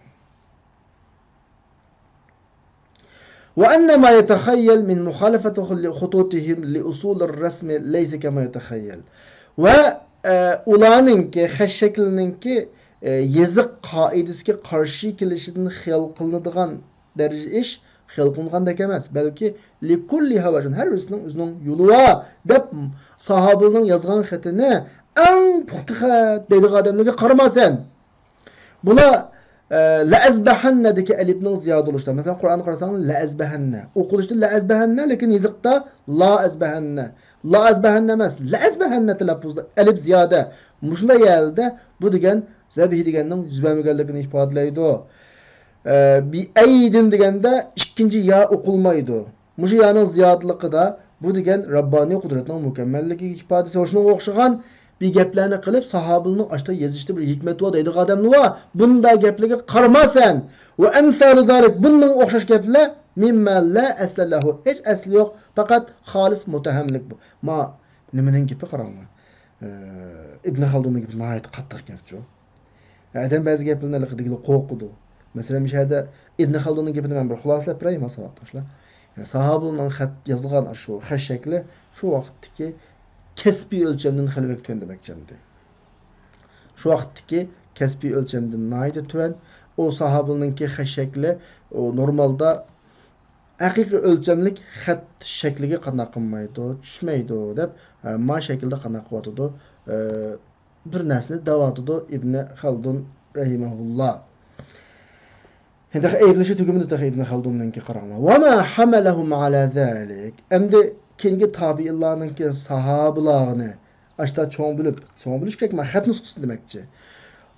وأن ما يتخيل من مخالفة خطوطهم لأصول الرسم ليس كما يتخيل. ۋە، ئە، ئۇلارنىڭكى، خەت شەكلىنىڭكى، ئە، يېزىق قائىدىسىگە قارشى كېلىشىدىن خىيال قىلىنىدىغان دەرىجە ئىش خىيال قىلىنغاندەك ئەمەس، بەلكى لكلها وجه، ھەر بىرسىنىڭ ئۆزىنىڭ يولى بار دەپ ساھابىلارنىڭ يازغان خېتىنى ئەڭ پۇختا خەت دەيدىغان ئادەملەرگە قارىما سەن. بۇلار ئە، لەئەزبەھەننەدىكى ئەلىپنىڭ زىيادە بولۇشىدا. مەسىلەن، قۇرئاننى قارىساڭ، لەئەزبەھەننە. ئوقۇلۇشتا لەئەزبەھەننە، لېكىن يېزىقتا لائەزبەھەننە. لائەزبەھەننە ئەمەس، لەئەزبەھەننە تەلەپپۇزدا ئەلىپ زىيادە. مۇشۇنداق يەردە بۇ دېگەن زەبھى دېگەننىڭ يۈز بەرمىگەنلىكىنى ئىپادىلەيدۇ. ئە، بىئەيدىن دېگەندە ئىككىنچى يا ئوقۇلمايدۇ. مۇشۇ يانىڭ زىيادىلىقىدا بۇ دېگەن رەببانىي قۇدرەتنىڭ مۇكەممەللىكىگە ئىپادىسى. شۇنىڭغا ئوخشىغان بىر گەپلەرنى قىلىپ، ساھابىلىرىنىڭ ئاشتا يېزىشتا بىر ھېكمەت بار دەيدىغان ئادەملەر بار. بۇنداق گەپلەرگە قارىما سەن. ۋە ئەمسالۇ زالىك، بۇنىڭغا ئوخشاش گەپلەر مىمما لا ئەسلە لەھۇ، ھېچ ئەسلى يوق، پەقەت خالىس مۇتتەھەملىك بۇ. ما نېمىنىڭ گېپى قاراڭلار. ئى، ئىبن خەلدۇننىڭ گېپى ناھايىتى قاتتىق گەپچۇ. ئادەم بەزى گەپلەرنى ھېلىقى دېگىلى قورقىدۇ. مەسىلەن، مۇشۇ يەردە ئىبن خەلدۇننىڭ گېپىنى مەن بىر خۇلاسىلەپ بېرەي، مانا، ساۋاقداشلار. يەنى ساھابىلارنىڭ خەت يازغان شۇ خەت شەكلى شۇ ۋاقىتتىكى كەسپىي ئۆلچەمدىن خېلى بەك تۆۋەن دېمەكچى ئەمدى. شۇ ۋاقىتتىكى كەسپىي ئۆلچەمدىن ناھايىتى تۆۋەن. ئۇ ساھابىلارنىڭكى خەت شەكلى، ئۇ نورمالدا ھەقىقىي ئۆلچەملىك خەت شەكلىگە قانداق قىلمايدۇ، چۈشمەيدۇ دەپ، ئە، ما شەكىلدە قانداق قىلىۋاتىدۇ، ئە، بىر نەرسىنى دەۋاتىدۇ ئىبنى خەلدۇن رەھىمەھۇللا. تېخى ئەيىبلىشى تۈگىمىدى تېخى ئىبنى خەلدۇننىڭكى، قاراڭلار. ۋەما ھەمەلەھۇم ئەلا زالىك. ئەمدى كېيىنكى تابىئىنلارنىڭكى ساھابىلارنى ئاشتا چوڭ بىلىپ، چوڭ بىلىش كېرەك، مەن خەت نۇسخىسىنى دېمەكچى.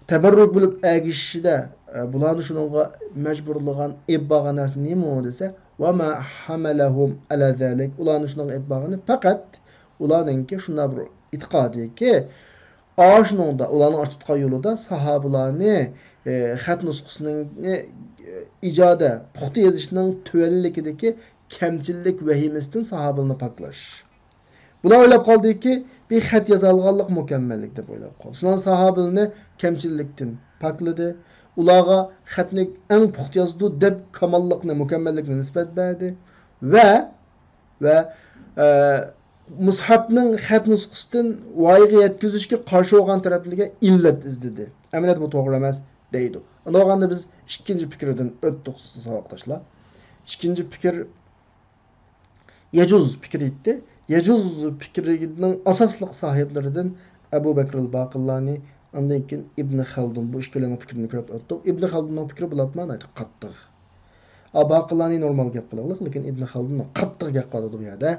تەبەررۇك بىلىپ ئەگىشىشىدە، ئە، بۇلارنى شۇنىڭغا مەجبۇرلىغان، ئېلىپ بارغان نەرسە نېمە دېسە، ۋەما ھەمەلەھۇم ئەلا زالىك، ئۇلارنى شۇنىڭغا ئېلىپ بارغىنى پەقەت ئۇلارنىڭكى شۇنداق بىر ئېتىقادىكى، ئاشۇنىڭدا، ئۇلارنىڭ ئاچىپ تۇتقان يولىدا ساھابىلارنى، ئە، خەت نۇسخىسىنىڭ، ئە، ئىجادە، پۇختا يېزىشنىڭ تۆۋەنلىكىدىكى كەمچىللىك ۋەھىمىسىدىن ساھابىلارنى پاكلاش. بۇلار ئويلاپ قالدىكى، بىر خەت يازالىغانلىق مۇكەممەللىك دەپ ئويلاپ قالدى. شۇنىڭ ساھابىلىرىنى كەمچىللىكتىن پاكلىدى. ئۇلارغا خەتنى ئەڭ پۇختا يازىدۇ دەپ كاماللىقنى، مۇكەممەللىكنى نىسبەت بەردى. ۋە، ۋە، ئە، مۇسھەپنىڭ خەت نۇسخىسىدىن ۋايىغا يەتكۈزۈشكە قارشى بولغان تەرەپلەرگە ئىللەت ئىزدىدى. ئەمەلىيەتتە بۇ توغرا ئەمەس دەيدۇ. ئۇنداق بولغاندا بىز ئىككىنچى پىكىردىن ئۆتتۇق، ساۋاقداشلار. ئىككىنچى پىكىر، يەجۇز پىكرى ئىدى. يەجۇز پىكرىنىڭ ئاساسلىق ساھىبلىرىدىن ئەبۇ بەكرىل باقىلانى، ئاندىن كېيىن ئىبنى خەلدۇن. بۇ ئىككىلىنىڭ پىكرىنى كۆرۈپ ئۆتتۇق. ئىبنى خەلدۇننىڭ پىكرى بولۇپمۇ ناھايىتى قاتتىق. ئا، باقىلانى نورمال گەپ قىلغلىق، لېكىن ئىبنى خەلدۇن قاتتىق گەپ قىلىدۇ بۇ يەردە.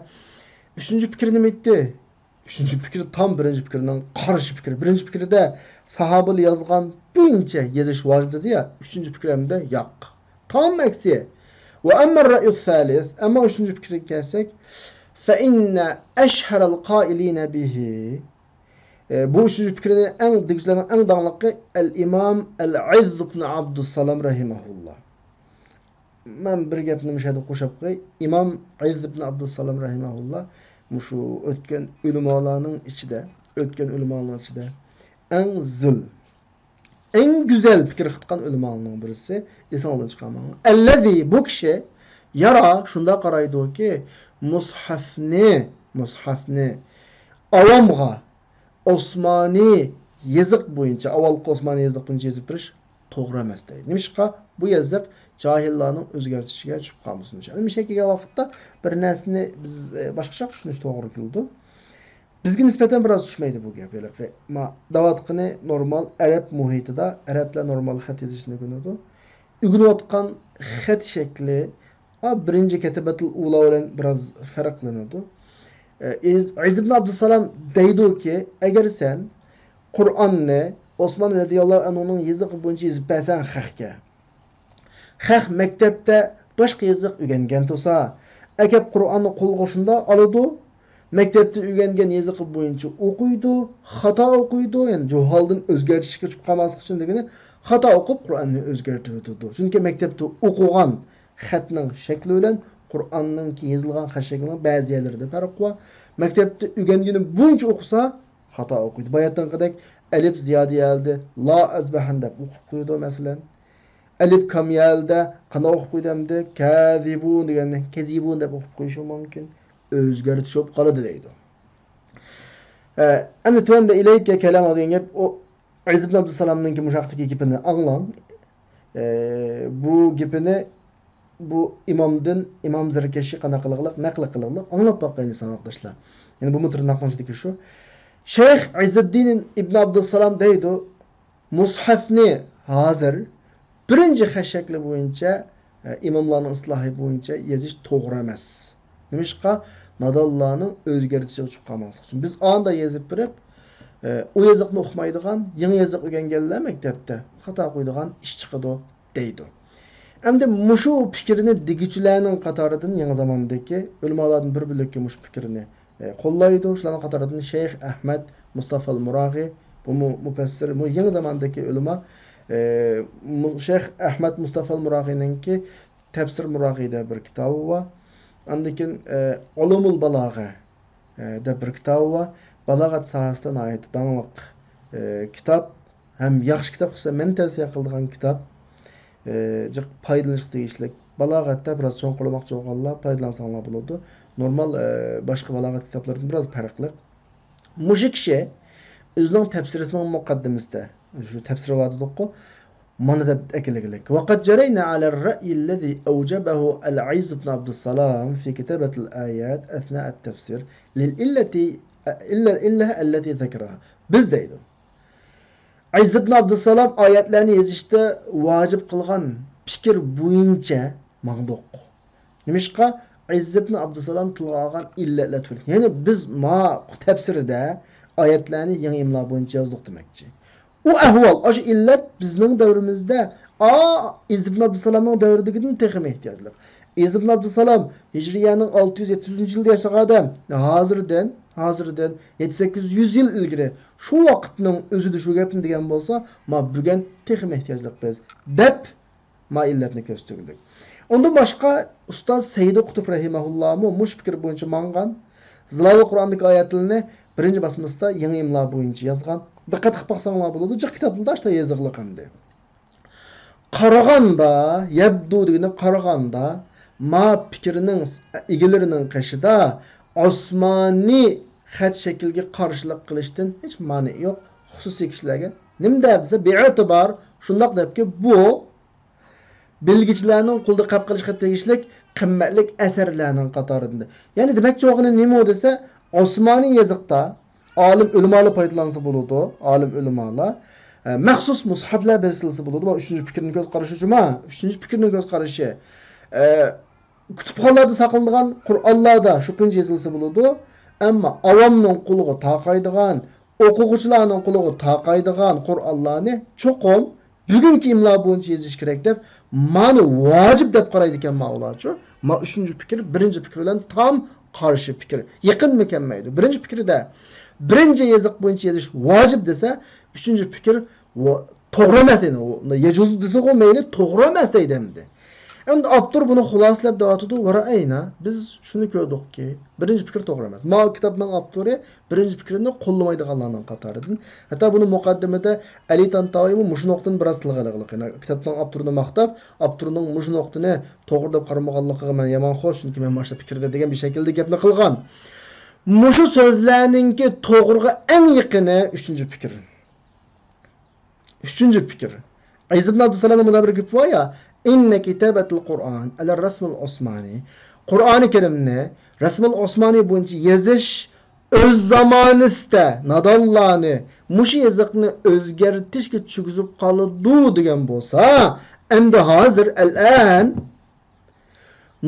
ئۈچىنچى پىكرى نېمە ئىدى؟ ئۈچىنچى پىكرى تام بىرىنچى پىكرىنىڭ قارشى پىكرى. بىرىنچى پىكرىدە ساھابىلار يازغان بويىچە يېزىش ۋاجىپ دېدى يا، ئۈچىنچى پىكرى ئەمدى ياق. تام ئەكسى. ۋە ئەمما رەئيۇ سالىس، ئەمما ئۈچىنچى پىكرىگە كەلسەك، فەئىننە ئەشھەرەل قائىلىنە بىھى. ئە، بۇ ئۈچىنچى پىكرىنى ئەڭ دېگۈچىلەرنىڭ ئەڭ داڭلىقى ئەل ئىمام ئەل ئىزز ئىبن ئابدۇسسالام رەھىمەھۇللا. مەن بىر گەپنى مۇشۇ يەردە قوشۇپ قوياي. ئىمام ئىزز ئىبن ئابدۇسسالام رەھىمەھۇللا مۇشۇ ئۆتكەن ئۆلىمالارنىڭ ئىچىدە، ئۆتكەن ئۆلىمالارنىڭ ئىچىدە ئەڭ زىل، ئەڭ گۈزەل پىكىر قىلغان ئۆلىمالارنىڭ بىرسى. ئېسىڭىزدىن چىقارماڭ. ئەللەزى، بۇ كىشى، يارا، شۇنداق قارايدۇكى، مۇسھەفنى، مۇسھەفنى ئاۋامغا ئوسمانىي يېزىق بويىچە، ئاۋۋالقى ئوسمانىي يېزىق بويىچە يېزىپ بېرىش توغرا ئەمەس دەيدۇ. نېمىشقا؟ بۇ يېزىق جاھىللارنىڭ ئۆزگەرتىشىگە چۈشۈپ قالمىسۇن ئۈچۈن. ئەمدى مۇشۇ يەرگە كەلگەن ۋاقىتتا بىر نەرسىنى بىز، ئە، باشقىچە چۈشىنىش توغرا كېلىدۇ. بىزگە نىسبەتەن بىراز چۈشمەيدۇ بۇ گەپ. ھېلىقى ما دەۋاتقىنى نورمال ئەرەب مۇھىتىدا، ئەرەبلەر نورمال خەت يېزىشنى ئۆگىنىدۇ. ئۆگىنىۋاتقان خەت شەكلى، ئا، بىرىنچى كەتىبەتۇل ئۇلا بىلەن بىراز پەرقلىنىدۇ. ئە، ئىز-، ئىزز ئىبن ئابدۇسسالام دەيدۇكى، ئەگەر سەن قۇرئاننى ئوسمان رەزىياللاھۇ ئەنھۇنىڭ يېزىقى بويىچە يېزىپ بەرسەڭ خەققە، خەق مەكتەپتە باشقا يېزىق ئۆگەنگەن تۇرسا، ئەكەپ قۇرئاننى قولىغا شۇنداق ئالىدۇ، مەكتەپتە ئۆگەنگەن يېزىقى بويىچە ئوقۇيدۇ، خاتا ئوقۇيدۇ، يەنى جۇھالدىن ئۆزگەرتىشكە چۈشۈپ قالماسلىق ئۈچۈن دېگىنى، خاتا ئوقۇپ قۇرئاننى ئۆزگەرتىۋېتىدۇ. چۈنكى مەكتەپتە ئوقۇغان خەتنىڭ شەكلى بىلەن قۇرئاننىڭكى يېزىلغان خەت شەكلىنىڭ بەزى يەرلىرىدە پەرق بار. مەكتەپتە ئۆگەنگىنى بويىچە ئوقۇسا، خاتا ئوقۇيدۇ. باياتىنقىدەك ئەلىپ زىيادە يەردە لا ئەزبەھەن دەپ ئوقۇپ قويىدۇ، مەسىلەن. ئەلىپ كام يەردە قانداق ئوقۇپ قويدى ئەمدى؟ كەزىبۇن دېگەننى كەزىبۇن دەپ ئوقۇپ قويۇشى مۇمكىن. ئۆزگەرتىش بولۇپ قالىدۇ دەيدۇ. ئە، ئەمدى تۆۋەندە ئىلەيكە كەلام دېگەن گەپ، ئۇ ئىزز ئىبن ئابدۇسالامنىڭكى مۇشۇ ھەقتىكى گېپىنى ئاڭلاڭ. ئە، بۇ گېپىنى بۇ ئىمامدىن ئىمام زەركەشى قانداق قىلغىلىق، نەقىل قىلغىلىق، ئاڭلاپ باقايلى، ساۋاقداشلار. يەنى بۇمۇ تىرناقنىڭ ئىچىدىكى شۇ. شەيخ ئىززىددىن ئىبن ئابدۇسالام دەيدۇ، مۇسھەفنى ھازىر بىرىنچى خەت شەكلى بويىچە، ئە، ئىماملارنىڭ ئىسلاھى بويىچە يېزىش توغرا ئەمەس. نېمىشقا؟ نادانلارنىڭ ئۆزگەرتىشىگە ئۇچۇپ قالماسلىق ئۈچۈن. بىز ئاندا يېزىپ بېرىپ، ئە، ئۇ يېزىقنى ئۇقمايدىغان، يېڭى يېزىق ئۆگەنگەنلەر مەكتەپتە خاتا قويىدىغان ئىش چىقىدۇ دەيدۇ. ئەمدى مۇشۇ پىكىرنى دېگۈچىلەرنىڭ قاتارىدىن يېڭى زاماندىكى ئۆلىمالاردىن بىر بۆلەككە مۇشۇ پىكىرنى، ئە، قوللايدۇ. شۇلارنىڭ قاتارىدىن شەيخ ئەھمەد مۇستافا ئەل مۇراغى، بۇمۇ مۇپەسسىر، بۇ يېڭى زاماندىكى ئۆلىما. ئە، مۇ-، شەيخ ئەھمەد مۇستافا ئەل مۇراغىنىڭكى تەپسىر مۇراغىدە بىر كىتابى بار. ئاندىن كېيىن، ئە، ئۇلۇمۇل بالاغە، ئە، دەپ بىر كىتابى بار. بالاغەت ساھەسىدە ناھايىتى داڭلىق، ئە، كىتاب. ھەم ياخشى كىتاب، خۇسۇسەن مەن تەۋسىيە قىلىدىغان كىتاب. ئى، جىق پايدىلىنىشقا تېگىشلىك. بالاغەتتە بىراز چوڭقۇرلىماقچى بولغانلار پايدىلانساڭلار بولىدۇ. نورمال، ئى، باشقا بالاغەت كىتابلىرىدىن بىراز پەرقلىق. مۇشۇ كىشى ئۆزىنىڭ تەپسىرىسىنىڭ مۇقەددىمىسىدە، شۇ تەپسىرى بار دېدۇققۇ، مانا دەپ ئەكېلىگلىك. وقد جرينا على الرأي الذي أوجبه العز بن عبد السلام في كتابة الآيات أثناء التفسير للعلة، إلا، إلا التي ذكرها. بىز دەيدۇ. ئەزىز ئىبن ئابدۇسسالام ئايەتلەرنى يېزىشتا ۋاجىپ قىلغان پىكىر بويىچە ماڭدۇق. نېمىشقا؟ ئەزىز ئىبن ئابدۇسسالام تىلغا ئالغان ئىللەتلەر تۈپەيلى. يەنى بىز ما تەپسىرىدە ئايەتلەرنى يېڭى ئىملا بويىچە يازدۇق دېمەكچى. ئۇ ئەھۋال، ئاشۇ ئىللەت بىزنىڭ دەۋرىمىزدە، ئا، ئەزىز ئىبن ئابدۇسسالامنىڭ دەۋرىدىكىدىن تېخىمۇ ئېھتىياجلىق. ئەزىز ئىبن ئابدۇسسالام ھىجرىيەنىڭ ئالتە يۈز، يەتتە يۈزىنچى يىلدا ياشىغان ئادەم. ھازىردىن، ھازىردىن يەتتە سەككىز يۈز يىل ئىلگىرى شۇ ۋاقىتنىڭ ئۆزىدە شۇ گەپنى دېگەن بولسا، ما بۈگۈن تېخىمۇ ئېھتىياجلىق بىز، دەپ ما ئىللەتنى كۆرسىتىۋالدۇق. ئۇندىن باشقا ئۇستاز سەيدى قۇتۇپ رەھىمەھۇللامۇ مۇشۇ پىكىر بويىچە ماڭغان. زىلالۇل قۇرئاندىكى ئايەتلىرىنى بىرىنچى باسمىسىدا يېڭى ئىملا بويىچە يازغان. دىققەت قىلىپ باقساڭلار بولىدۇ، جىق كىتابلاردا ئاشۇنداق يېزىقلىق ئەمدى. قارىغاندا، يەبدۇ دېگىنى قارىغاندا، ما پىكىرنىڭ ئىگىلىرىنىڭ قېشىدا ئاسمانىي خەت شەكىلگە قارشىلىق قىلىشتىن ھېچ مانىئى يوق. خۇسۇسىي كىشىلەرگە نېمە دەپ دېسە، بىئېتىبار شۇنداق دەپكى، بۇ بىلگۈچىلەرنىڭ قولىدا قەپ قىلىشقا تېگىشلىك قىممەتلىك ئەسەرلەرنىڭ قاتارىدا. يەنى دېمەكچى بولغىنى نېمە دېسە، ئاسمانىي يېزىقتا ئالىم ئۆلىمالار پايدىلانسا بولىدۇ، ئالىم ئۆلىمالار. ئە، مەخسۇس مۇسھەفلەر بېسىلسا بولىدۇ. مانا ئۈچىنچى پىكىرنىڭ كۆز قارىشى جۇما، ئۈچىنچى پىكىرنىڭ كۆز قارىشى. ئە، كۇتۇپخانىلاردا ساقلىنىدىغان قۇرئانلاردا شۇ بويىچە يېزىلسا بولىدۇ. ئەمما ئاۋامنىڭ قولىغا تاقايدىغان، ئوقۇغۇچىلارنىڭ قولىغا تاقايدىغان قۇرئانلارنى چوقۇم بۈگۈنكى ئىملا بويىچە يېزىش كېرەك دەپ، مانى ۋاجىپ دەپ قارايدىكەن ماۋۇلارچۇ. ما ئۈچىنچى پىكىر بىرىنچى پىكىر بىلەن تام قارشى پىكىر. يېقىنمۇ كەلمەيدۇ. بىرىنچى پىكىردە بىرىنچى يېزىق بويىچە يېزىش ۋاجىپ دېسە، ئۈچىنچى پىكىر ۋا-، توغرا ئەمەس، يەنى ئۇ يەجۇزۇ دېسىغۇ مەيلى، توغرا ئەمەس دەيدۇ ئەمدى. ئەمدى ئاپتور بۇنى خۇلاسىلەپ دەۋاتىدۇ، ۋە رەئەينا، بىز شۇنى كۆردۇقكى، بىرىنچى پىكىر توغرا ئەمەس. ماۋۇ كىتابنىڭ ئاپتورى بىرىنچى پىكىرنى قوللىمايدىغانلارنىڭ قاتارىدىن. ھەتتا بۇنى مۇقەددىمىدە ئەلى تانتاۋىمۇ مۇشۇ نۇقتىنى بىراز تىلغا ئېلىغلىق. يەنى كىتابنىڭ ئاپتورىنى ماختاپ، ئاپتورنىڭ مۇشۇ نۇقتىنى توغرا دەپ قارىمىغانلىقىغا مەن يامان خوش، چۈنكى مەن مانا شۇ پىكىردە دېگەن بىر شەكىلدە گەپنى قىلغان. مۇشۇ سۆزلەرنىڭكى توغرىغا ئەڭ يېقىنى ئۈچىنچى پىكىر. ئۈچىنچى پىكىر. ئەزىز ئىبن ئابدۇسالامنىڭ مۇنداق بىر گېپى بار يا، «إن كتابة القرآن على الرسم العثماني». قۇرئانى كەرىمنى رەسمۇل ئوسمانىي بويىچە يېزىش ئۆز زامانىسىدا نادانلارنى مۇشۇ يېزىقنى ئۆزگەرتىشكە چۈشكۈزۈپ قالىدۇ دېگەن بولسا، ئەمدى ھازىر، ئەلئان،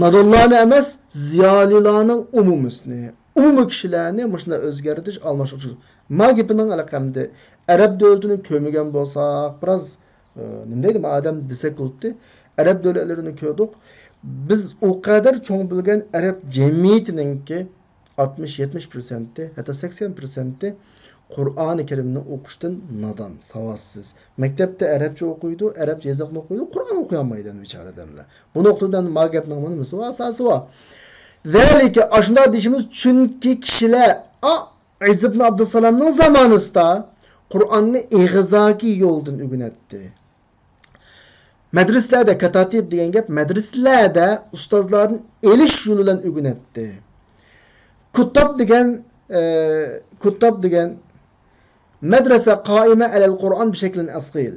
نادانلارنى ئەمەس، زىيالىيلارنىڭ ئومۇمىسىنى، ئومۇمىي كىشىلەرنى مۇشۇنداق ئۆزگەرتىش، ئالماشتۇرۇش. ما گېپىنىڭ ھېلىقى ئەمدى ئەرەب دۆلىتىنى كۆرمىگەن بولساق، بىراز، ئى، نېمە دەيدۇ، ما ئادەم دېسەك بولاتتى. ئەرەب دۆلەتلىرىنى كۆردۇق. بىز ئۇ قەدەر چوڭ بىلگەن ئەرەب جەمئىيىتىنىڭكى ئاتمىش، يەتمىش پىرسەنتى، ھەتتا سەكسەن پىرسەنتى قۇرئانى كەرىمنى ئوقۇشتىن نادان، ساۋاتسىز. مەكتەپتە ئەرەبچە ئوقۇيدۇ، ئەرەبچە يېزىقنى ئوقۇيدۇ، قۇرئان ئوقۇيالمايدۇ ئەمدى بىچارە ئادەملەر. بۇ نۇقتىدىن ما گەپنىڭ مۇنىمىسى بار، ئاساسى بار. ذلك، ئاشۇنداق دېيىشىمىز، چۈنكى كىشىلەر، ئا، ئەزىز ئىبن ئابدۇسالامنىڭ زامانىسىدا قۇرئاننى ئېغىزاكى يولدىن ئۆگىنەتتى. مەدرىسىلەردە، كاتاتىب دېگەن گەپ، مەدرىسىلەردە ئۇستازلاردىن ئېلىش يولى بىلەن ئۆگىنەتتى. كۇتتاب دېگەن، ئە، كۇتتاب دېگەن مەدرەسە قائىمە ئەلەل قۇرئان بىشەكلىن ئەسلىي.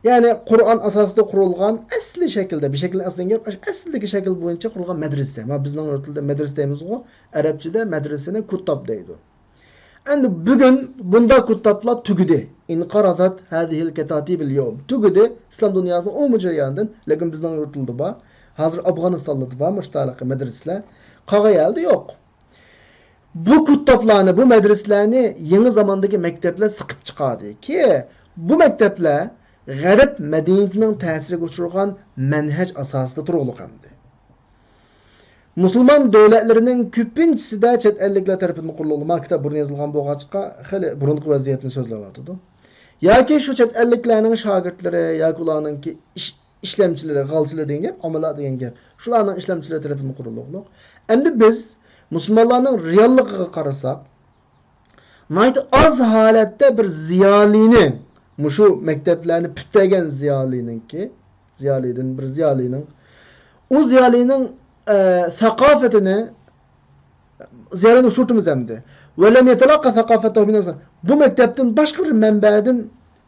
يەنى قۇرئان ئاساسىدا قۇرۇلغان ئەسلىي شەكىلدە، بىشەكلىن ئەسلىي دېگەن گەپ، ئەسلىدىكى شەكىل بويىچە قۇرۇلغان مەدرىسە. ما بىزنىڭ تىلدا مەدرىسە دەيمىزغۇ، ئەرەبچىدە مەدرىسىنى كۇتتاب دەيدۇ. ئەمدى بۈگۈن بۇنداق كۇتابلار تۈگىدى. انقرضت هذه الكتاتيب اليوم. تۈگىدى. ئىسلام دۇنياسىنىڭ ئومۇمىي جەريانىدىن، لېكىن بىزنىڭ يۇرتلىرىدا بار. ھازىر ئافغانىستانلاردا بار مۇشۇ تارىخىي مەدرىسىلەر. قالغان يەردە يوق. بۇ كۇتابلارنى، بۇ مەدرىسىلەرنى يېڭى زاماندىكى مەكتەپلەر سىقىپ چىقاردى. كى، بۇ مەكتەپلەر غەرب مەدەنىيىتىنىڭ تەسىرىگە ئۇچرىغان مەنھەج ئاساسىدا تۇرغۇلۇق ئەمدى. مۇسۇلمان دۆلەتلىرىنىڭ كۆپىنچىسىدە چەت ئەللىكلەر تەرىپىدىن قۇرۇلغان، ما كىتاب بۇرۇن يېزىلغان بولغاچقا، خېلى بۇرۇنقى ۋەزىيەتنى سۆزلەۋاتىدۇ. ياكى شۇ چەت ئەللىكلەرنىڭ شاگىرتلىرى ياكى ئۇلارنىڭكى ئىش-، ئىشلەمچىلىرى، غالچىلىرى دېگەن گەپ، ئامىللار دېگەن گەپ، شۇلارنىڭ ئىشلەمچىلىرى تەرىپىدىن قۇرۇلغۇلۇق. ئەمدى بىز مۇسۇلمانلارنىڭ رېئاللىقىغا قارىساق، ناھايىتى ئاز ھالەتتە بىر زىيالىينىڭ، مۇشۇ مەكتەپلەرنى پۈتتۈرگەن زىيالىينىڭكى، زىيالىيدىن بىر زىيالىينىڭ، ئۇ زىيالىينىڭ، ئە، ساقاپىتىنى، زىيالىينى ئۇچرىتىمىز ئەمدى. ولم يتلقى ثقافته من، بۇ مەكتەپتىن باشقا بىر مەنبەدىن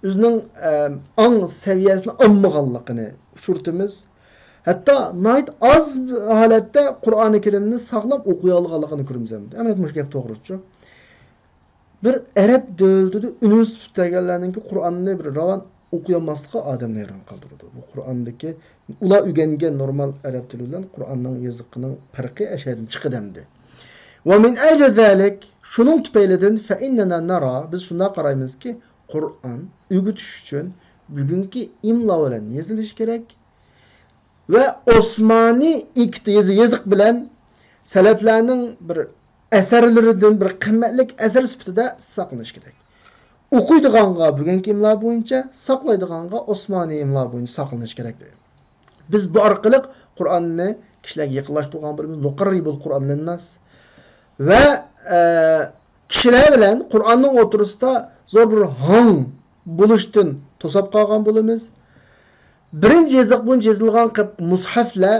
ئۆزىنىڭ، ئە، ئاڭ سەۋىيەسىنى ئالمىغانلىقىنى ئۇچرىتىمىز. ھەتتا ناھايىتى ئاز ھالەتتە قۇرئانى كەرىمنى ساغلام ئوقۇيالىغانلىقىنى كۆرىمىز ئەمدى. ئەمەلىيەتتە مۇشۇ گەپ توغرىچۇ. بىر ئەرەب دۆلىتىدە ئۇنىۋېرسىتېت پۈتتۈرگەنلەرنىڭكى قۇرئاننى بىر راۋان ئوقۇيالماسلىقى ئادەمنى ھەيران قالدۇرىدۇ. بۇ قۇرئاندىكى، ئۇلار ئۆگەنگەن نورمال ئەرەب تىلى بىلەن قۇرئاننىڭ يېزىقىنىڭ پەرقى ئەشەدىن چىقىدۇ ئەمدى. ومن أجل ذلك، شۇنىڭ تۈپەيلىدىن، فإننا نرى، بىز شۇنداق قارايمىزكى، قۇرئان ئۆگىتىش ئۈچۈن بۈگۈنكى ئىملا بىلەن يېزىلىشى كېرەك. ۋە ئوسمانىي ئىكتى يېزى يېزىق بىلەن سەلەفلەرنىڭ بىر ئەسەرلىرىدىن بىر قىممەتلىك ئەسەر سۈپىتىدە ساقلىنىشى كېرەك. ئوقۇيدىغانغا بۈگۈنكى ئىملا بويىچە، ساقلايدىغانغا ئوسمانىي ئىملا بويىچە ساقلىنىشى كېرەك دەيدۇ. بىز بۇ ئارقىلىق قۇرئاننى كىشىلەرگە يېقىنلاشتۇرغان بولىمىز. نقرب القرآن للناس. ۋە، ئە، كىشىلەر بىلەن قۇرئاننىڭ ئوتتۇرىسىدا زور بىر ھاڭ بولۇشتىن توساپ قالغان بولىمىز. بىرىنچى يېزىق بويىچە يېزىلغان قىلىپ مۇسھەفلەر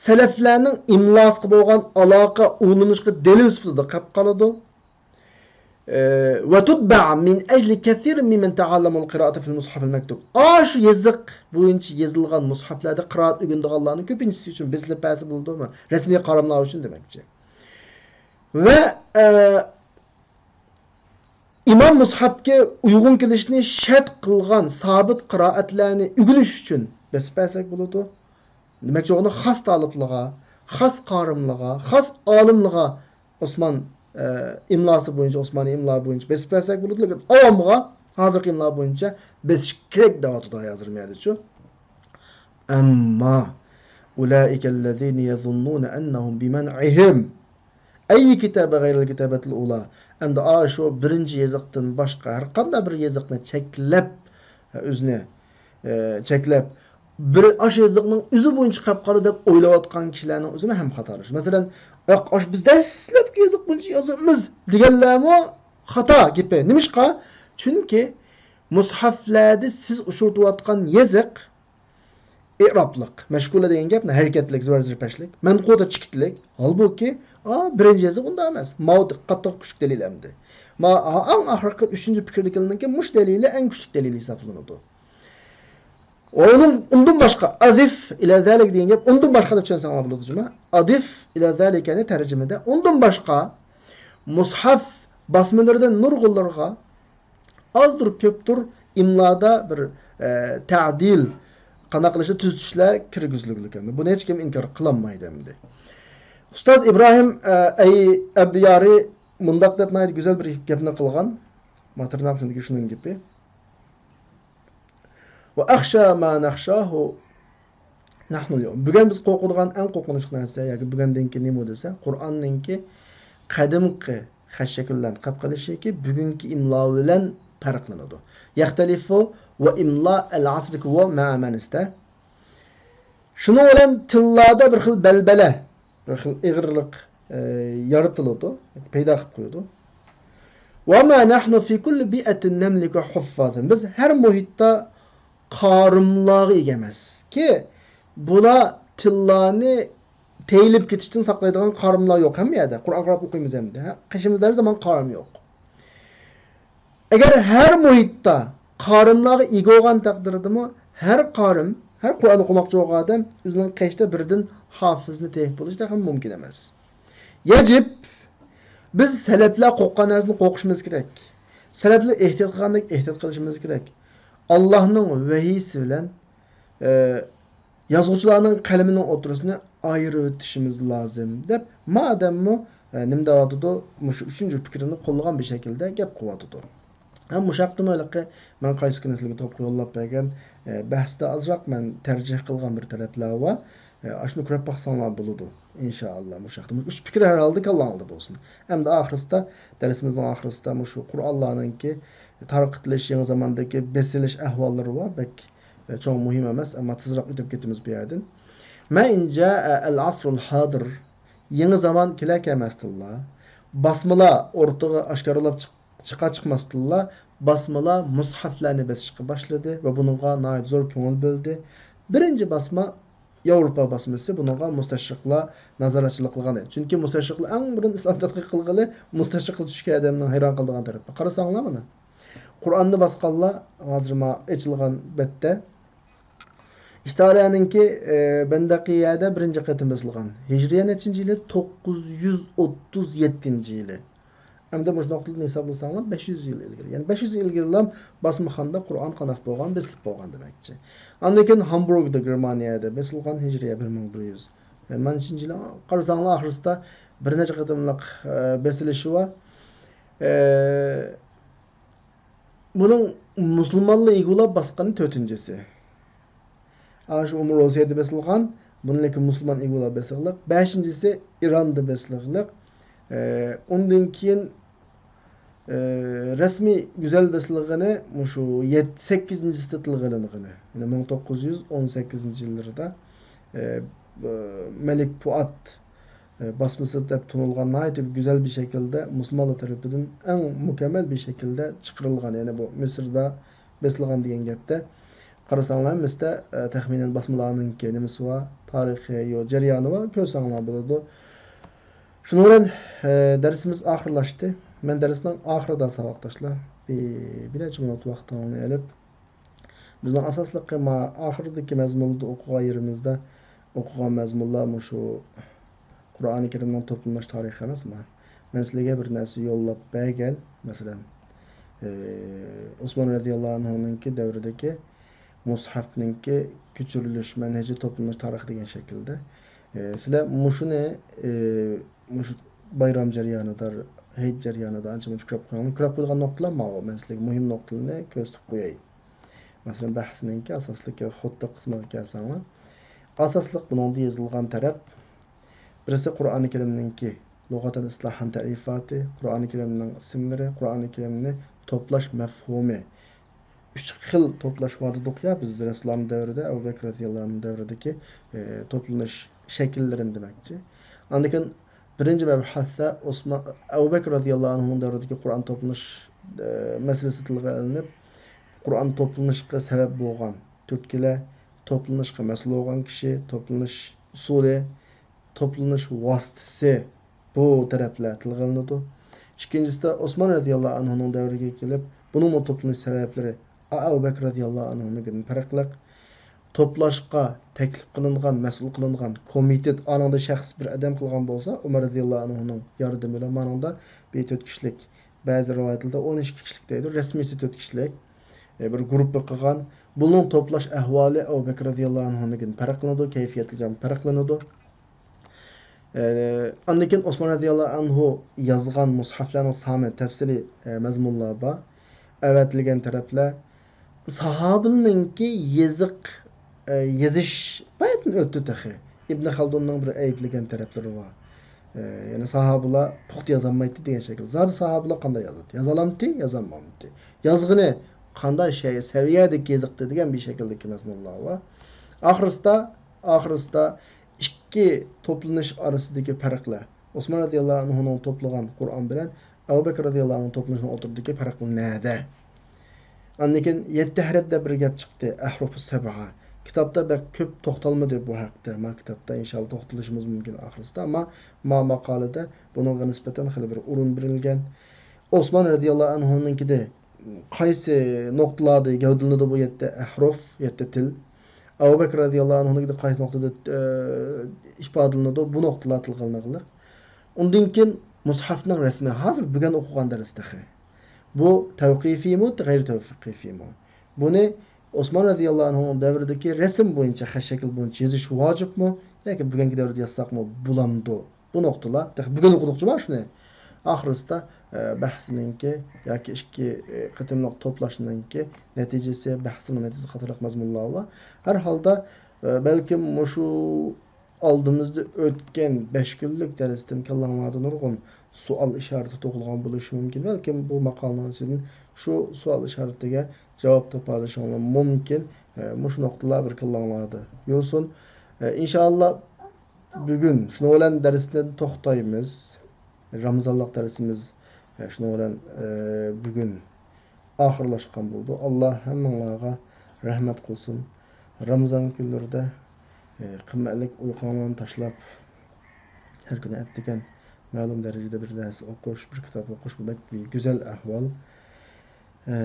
سەلەفلەرنىڭ ئىملاسىغا بولغان ئالاقە، ئۇلىنىشقا دەلىل سۈپىتىدە قېلىپ قالىدۇ. ئە، وتتبع من أجل كثير ممن تعلموا القراءة في المصحف المكتوب. ئاشۇ يېزىق بويىچە يېزىلغان مۇسھەفلەردە قىرائەت ئۆگىنىدىغانلارنىڭ كۆپىنچىسى ئۈچۈن بېسىلىپ بەرسە بولىدۇ، رەسمىي قاراملار ئۈچۈن دېمەكچى. ۋە، ئە، ئىمام مۇسھەپكە ئۇيغۇن كېلىشىنى شەرت قىلغان سابىت قىرائەتلەرنى ئۆگىنىش ئۈچۈن بېسىپ بەرسەك بولىدۇ. دېمەكچى بولغىنىم خاس تالىپلىغا، خاس قارىملىغا، خاس ئالىملىغا ئوسمان، ئە، ئىملاسى بويىچە، ئوسمانىي ئىملا بويىچە بېسىپ بەرسەك بولىدۇ. لېكىن ئاۋامغا ھازىرقى ئىملا بويىچە بېسىش كېرەك دەۋاتىدۇ ھازىر مەيەدىچۇ. ئەمما، أولئك الذين يظنون أنهم بمنعهم أي كتاب غير الكتابة الأولى. ئەمدى ئاشۇ بىرىنچى يېزىقتىن باشقا ھەر قانداق بىر يېزىقنى چەكلەپ، ئۆزىنى، ئە، چەكلەپ، بىر ئاشۇ يېزىقنىڭ ئۆزى بويىچە قېلىپ قالدى دەپ ئويلاۋاتقان كىشىلەرنىڭ ئۆزىمۇ ھەم خاتالىشى. مەسىلەن، ياق، ئاشۇ بىز دەسلەپكى يېزىق بويىچە يازىمىز دېگەنلەرمۇ خاتا گېپى. نېمىشقا؟ چۈنكى مۇسھەفلەردە سىز ئۇچرىتىۋاتقان يېزىق ئېرابلىق، مەشغۇلە دېگەن گەپ ھەرىكەتلىك، زۆرۈر زىرپەشلىك، مەنقۇتا چېكىتلىك. ھالبۇكى، ئا، بىرىنچى يېزىق ئۇنداق ئەمەس. ماۋۇ قاتتىق كۈچلۈك دەلىل ئەمدى. ما-، ئا-، ئەڭ ئاخىرقى ئۈچىنچى پىكىردىكىلەرنىڭكى مۇشۇ دەلىلى ئەڭ كۈچلۈك دەلىل ھېسابلىنىدۇ. ئۇنىڭ، ئۇندىن باشقا، أضف إلى ذلك دېگەن گەپ، ئۇندىن باشقا دەپ چۈشەنسەڭلار بولىدۇ، جۇما. أضف إلى ذلك نى تەرجىمىدە، ئۇندىن باشقا، مۇسھەف باسمىلىرىدىن نۇرغۇنلىرىغا ئازدۇر كۆپتۇر ئىملادا بىر، ئە، تەدىل، قانداق قىلىشنى تۈزىتىشلەر كىرگۈزۈلگىلىكەن. بۇنى ھېچكىم ئىنكار قىلالمايدۇ ئەمدى. ئۇستاز ئىبراھىم، ئە، ئەي ئەبيارى مۇنداق دەپ ناھايىتى گۈزەل بىر گەپنى قىلغان. ما تىرناق ئۈستىدىكى شۇنىڭ گېپى. وأخشى ما نخشاه نحن اليوم. بۈگۈن بىز قورقىدىغان ئەڭ قورقۇنچلۇق نەرسە ياكى بۈگۈندىنكى نېمە دېسە، قۇرئاننىڭكى قەدىمكى خەت شەكىللەرنى قېلىپ قېلىشىكى بۈگۈنكى ئىملا بىلەن پەرقلىنىدۇ. يختلف وإملاء العصر كو مع من است. شۇنىڭ بىلەن تىللاردا بىر خىل بەلبەلە، بىر خىل ئېغىرلىق، ئە، يارىتىلىدۇ، پەيدا قىلىپ قويىدۇ. وما نحن في كل بيئة نملك حفاظا. بىز ھەر مۇھىتتا قارىملارغا ئىگە ئەمەسكى، بۇلار تىللارنى تېيىلىپ كېتىشتىن ساقلايدىغان قارىملار يوق ھەممە يەردە. قۇرئان قاراپ ئوقۇيمىز ئەمدى، ھە؟ قېشىمىزدا ھەر زامان قارىم يوق. ئەگەر ھەر مۇھىتتا قارىملارغا ئىگە بولغان تەقدىردىمۇ، ھەر قارىم، ھەر قۇرئان ئوقۇماقچى بولغان ئادەم ئۆزىنىڭ قېشىدا بىردىن ھافىزنى تېپىپ بولۇشى تېخىمۇ مۇمكىن ئەمەس. يەجىب بىز سەلەپلەر قورققان نەرسىدىن قورقۇشىمىز كېرەك. سەلەپلەر ئېھتىيات قىلغاندەك ئېھتىيات قىلىشىمىز كېرەك. ئاللاھنىڭ ۋەھىيسى بىلەن، ئە، يازغۇچىلارنىڭ قەلىمىنىڭ ئوتتۇرىسىنى ئايرىۋېتىشىمىز لازىم، دەپ ما ئادەممۇ، ئە، نېمە دەۋاتىدۇ؟ مۇشۇ ئۈچىنچى پىكرىنى قوللىغان بىر شەكىلدە گەپ قىلىۋاتىدۇ. ھەم مۇشۇ ھەقتىمۇ ھېلىقى مەن قايسى كۈنى سىلەرگە توپقا يوللاپ بەرگەن، ئە، بەھستە ئازراق مەن تەرجىھ قىلغان بىر تەرەپلەر بار. ئە، ئاشۇنى كۆرۈپ باقساڭلار بولىدۇ، ئىنشائاللا. مۇشۇ ھەقتە مۇشۇ ئۈچ پىكىر ھەر ھالدا كاللاڭلاردا بولسۇن. ئەمدى ئاخىرسىدا، دەرسىمىزنىڭ ئاخىرسىدا مۇشۇ قۇرئانلارنىڭكى تارقىتىلىش، يېڭى زاماندىكى بېسىلىش ئەھۋاللىرى بار. بەك، ئە، چوڭ مۇھىم ئەمەس، ئەمما تېزراق ئۆتۈپ كېتىمىز بۇ يەردىن. ما إن جاء العصر الحاضر، يېڭى زامان كېلە كەلمەستىنلا، باسمىلار ئورتىغا ئاشكارىلاپ چىق-، چىقا چىقماستىنلا، باسمىلار مۇسھەفلەرنى بېسىشقا باشلىدى ۋە بۇنىڭغا ناھايىتى زور كۆڭۈل بۆلدى. بىرىنچى باسما ياۋروپا باسمىسى، بۇنىڭغا مۇستەشرىقلار نازارەتچىلىك قىلغان ئىدى. چۈنكى مۇستەشرىقلار ئەڭ بۇرۇن ئىسلام تەتقىق قىلغىلى مۇستەشرىقلار چۈشكەن ئادەمنىڭ ھەيران قالىدىغان تەرىپى. قارىساڭلار مانا. قۇرئاننى باسقانلار ھازىر ما ئېچىلغان بەتتە ئىتالىيەنىڭكى، ئە، بەندەقىيەدە بىرىنچى قېتىم بېسىلغان. ھىجرىيە نەچچىنچى يىلى؟ توققۇز يۈز ئوتتۇز يەتتىنچى يىلى. ئەمدى مۇشۇ نۇقتىدىن ھېسابلىساڭلار، بەش يۈز يىل ئىلگىرى. يەنى بەش يۈز يىل ئىلگىرىلا باسمىخانىدا قۇرئان قانداق بولغان، بېسىلىپ بولغان دېمەكچى. ئاندىن كېيىن ھامبۇرگدا، گېرمانىيەدە بېسىلغان، ھىجرىيە بىر مىڭ بىر يۈز. يەنى مانا شۇنچە يىل قارىساڭلار، ئاخىرسىدا بىر نەچچە قېتىملىق، ئە، بېسىلىشى بار. ئە، بۇنىڭ مۇسۇلمانلار ئىگىلەپ باسقىنى تۆتىنچىسى. ئاشۇ ئۇمۇر روسىيەدە بېسىلغان، بۇنىڭكى مۇسۇلمان ئىگىلەپ بېسىقلىق. بەشىنچىسى ئىراندا بېسىقلىق. ئە، ئۇندىن كېيىن، ئە، رەسمىي گۈزەل بېسىلغىنى مۇشۇ يەت-، سەككىزىنچىسىدە تىلغا ئېلىنغىنى. يەنى مىڭ توققۇز يۈز ئون سەككىزىنچى يىللىرىدا، ئە، مەلىك پۇئاد ئە، باسمىسى دەپ تونۇلغان ناھايىتى گۈزەل بىر شەكىلدە مۇسۇلمانلار تەرىپىدىن ئەڭ مۇكەممەل بىر شەكىلدە چىقىرىلغان، يەنى بۇ مىسىردا بېسىلغان دېگەن گەپتە. قارىساڭلار ھەممىسىدە، ئە، تەخمىنەن باسمىلارنىڭكى نېمىسى بار، تارىخى، يو-، جەريانى بار، كۆرسەڭلار بولىدۇ. شۇنىڭ بىلەن، ئە، دەرسىمىز ئاخىرلاشتى. مەن دەرسنىڭ ئاخىرىدا ساۋاقداشلار، بىر، بىر نەچچە مىنۇت ۋاقتىڭلارنى ئېلىپ، بىزنىڭ ئاساسلىقى ما ئاخىرىدىكى مەزمۇندا ئوقۇغان يېرىمىزدە ئوقۇغان مەزمۇنلار مۇشۇ قۇرئانى كەرىمنىڭ توپلىنىش تارىخى ئەمەسمۇ؟ مەن سىلەرگە بىر نەرسە يوللاپ بەرگەن، مەسىلەن، ئى، ئوسمان رەزىياللاھۇ ئەنھۇنىڭكى دەۋرىدىكى مۇسھەفنىڭكى كۆچۈرۈلۈش مەنھەجى، توپلىنىش تارىخى دېگەن شەكىلدە. ئى، سىلەر مۇشۇنى، ئى، مۇشۇ بايرام جەريانىدا، ھېيت جەريانىدا ئانچە-مۇنچە كۆرۈپ قويۇڭلار. كۆرۈپ قويىدىغان نۇقتىلار ماۋۇ. مەن سىلەرگە مۇھىم نۇقتىلىرىنى كۆرسىتىپ قوياي. مەسىلەن، بەھسنىڭكى ئاساسلىق خۇتبە قىسمىغا كەلسەڭلار، ئاساسلىق بۇنىڭدا يېزىلغان تەرەپ، بىرسى قۇرئانى كەرىمنىڭكى لۇغەتەن ئىستىلاھەن تەرىپاتى، قۇرئانى كەرىمنىڭ ئىسىملىرى، قۇرئانى كەرىمنى توپلاش مەفھۇمى. ئۈچ خىل توپلاش بار دېدۇق يا بىز رەسۇلۇللانىڭ دەۋرىدە، ئەبۇ بەكرى رەزىياللاھۇ ئەنھۇنىڭ دەۋرىدىكى، ئى، توپلىنىش شەكىللىرىنى دېمەكچى. ئاندىن كېيىن بىرىنچى مەبھەستە ئوسمان، ئەبۇ بەكرى رەزىياللاھۇ ئەنھۇنىڭ دەۋرىدىكى قۇرئان توپلىنىش، ئى، مەسىلىسى تىلغا ئېلىنىپ، قۇرئان توپلىنىشقا سەۋەب بولغان تۈرتكىلەر، توپلىنىشقا مەسئۇل بولغان كىشى، توپلىنىش ئۇسۇلى، توپلىنىش ۋاسىتىسى، بۇ تەرەپلەر تىلغا ئېلىنىدۇ. ئىككىنچىسىدە ئوسمان رەزىياللاھۇ ئەنھۇنىڭ دەۋرىگە كېلىپ، بۇنىڭمۇ توپلىنىش سەۋەبلىرى ئەبۇ بەكرى رەزىياللاھۇ ئەنھۇنىڭكىدىن پەرقلىق. توپلاشقا تەكلىپ قىلىنغان، مەسئۇل قىلىنغان كومىتېت، ئانىڭدا شەخس بىر ئادەم قىلغان بولسا، ئومار رەزىياللاھۇ ئەنھۇنىڭ ياردىمى بىلەن مانىڭدا بىر تۆت كىشىلىك، بەزى رىۋايەتلەردە ئون ئىككى كىشىلىك دەيدۇ، رەسمىيسى تۆت كىشىلىك، ئە، بىر گۇرۇپپا قىلغان. بۇنىڭ توپلاش ئەھۋالى ئەبۇ بەكرى رەزىياللاھۇ ئەنھۇنىڭكىدىن پەرقلىنىدۇ، كەيپىيەتى جان پەرقلىنىدۇ. ئە، ئاندىن كېيىن ئوسمان رەزىياللاھۇ ئەنھۇ يازغان مۇسھەفلەرنىڭ سانى تەپسىلىي، ئە، مەزمۇنلار بار. ئەۋەتىلگەن تەرەپلەر ساھابىلەرنىڭكى يېزىق، ئە، يېزىش باياتىن ئۆتتى تېخى. ئىبن خەلدۇننىڭ بىر ئەيىبلىگەن تەرەپلىرى بار. ئە، يەنى ساھابىلار پۇختا يازالمايتتى دېگەن شەكىل. زادى ساھابىلار قانداق يازاتتى؟ يازالامتى؟ يازالمامتى؟ يازغىنى قانداق شەي-، سەۋىيەدىكى يېزىقتى دېگەن بىر شەكىلدىكى مەزمۇنلار بار. ئاخىرسىدا، ئاخىرسىدا ئىككى توپلىنىش ئارىسىدىكى پەرقلەر. ئوسمان رەزىياللاھۇ ئەنھۇنىڭ توپلىغان قۇرئان بىلەن ئەبۇ بەكرى رەزىياللاھۇ ئەنھۇنىڭ توپلىنىشىنىڭ ئوتتۇرىدىكى پەرقلەر نەدە؟ ئاندىن كېيىن يەتتە ھەرپ دەپ بىر گەپ چىقتى، ئەھرۇفۇ سەبئە. كىتابتا بەك كۆپ توختالمىدى بۇ ھەقتە. ما كىتابتا ئىنشاللا توختىلىشىمىز مۇمكىن ئاخىرسىدا، ئەمما ما ماقالىدە بۇنىڭغا نىسبەتەن خېلى بىر ئورۇن بېرىلگەن. ئوسمان رەزىياللاھۇ ئەنھۇنىڭكىدە قايسى نۇقتىلاردا گەۋدىلىنىدۇ بۇ يەتتە ئەھرۇف، يەتتە تىل؟ ئەبۇ بەكرى رەزىياللاھۇ ئەنھۇنىڭكىدە قايسى نۇقتىدا، ئە، ئىپادىلىنىدۇ؟ بۇ نۇقتىلار تىلغا ئېلىنغانلىق. ئۇندىن كېيىن مۇسھەفنىڭ رەسمى، ھازىر بۈگۈن ئوقۇغان دەرس تېخى. بۇ تەۋقىفىيمۇ، غەيرىي تەۋقىفىيمۇ؟ بۇنى ئوسمان رەزىياللاھۇ ئەنھۇنىڭ دەۋرىدىكى رەسىم بويىچە، خەت شەكلى بويىچە يېزىش ۋاجىپمۇ ياكى بۈگۈنكى دەۋردە يازساقمۇ بولامدۇ؟ بۇ نۇقتىلار، تېخى بۈگۈن ئوقۇدۇق جۇما شۇنى. ئاخىرسىدا، ئە، بەھسنىڭكى ياكى ئىككى، ئە، قېتىملىق توپلاشنىڭكى نەتىجىسى، بەھسنىڭ نەتىجىسى قاتارلىق مەزمۇنلار بار. ھەر ھالدا، ئە، بەلكىم مۇشۇ ئالدىمىزدا ئۆتكەن بەش كۈنلۈك دەرستىن كاللاڭلاردا نۇرغۇن سوئال ئىشارىتى تۇغۇلغان بولۇشى مۇمكىن. بەلكىم بۇ ماقالىنىڭ ئىچىدىن شۇ سوئال ئىشارىتىگە جاۋاب تاپالىشىڭلار مۇمكىن. ئە، مۇشۇ نۇقتىلار بىر كاللاڭلاردا يۈرسۇن. ئە، ئىنشائاللا، بۈگۈن شۇنىڭ بىلەن دەرستىن توختايمىز. رامىزانلىق دەرسىمىز، ئە، شۇنىڭ بىلەن، ئە، بۈگۈن ئاخىرلاشقان بولىدۇ. ئاللا ھەممىڭلارغا رەھمەت قىلسۇن. رامىزان كۈنلىرىدە، ئە، قىممەتلىك ئۇيقۇڭلارنى تاشلاپ، ھەر كۈنى ئەتىگەن مەلۇم دەرىجىدە بىر نەرسە ئوقۇش، بىر كىتاب ئوقۇش، بۇ بەك بىر گۈزەل ئەھۋال. ئە،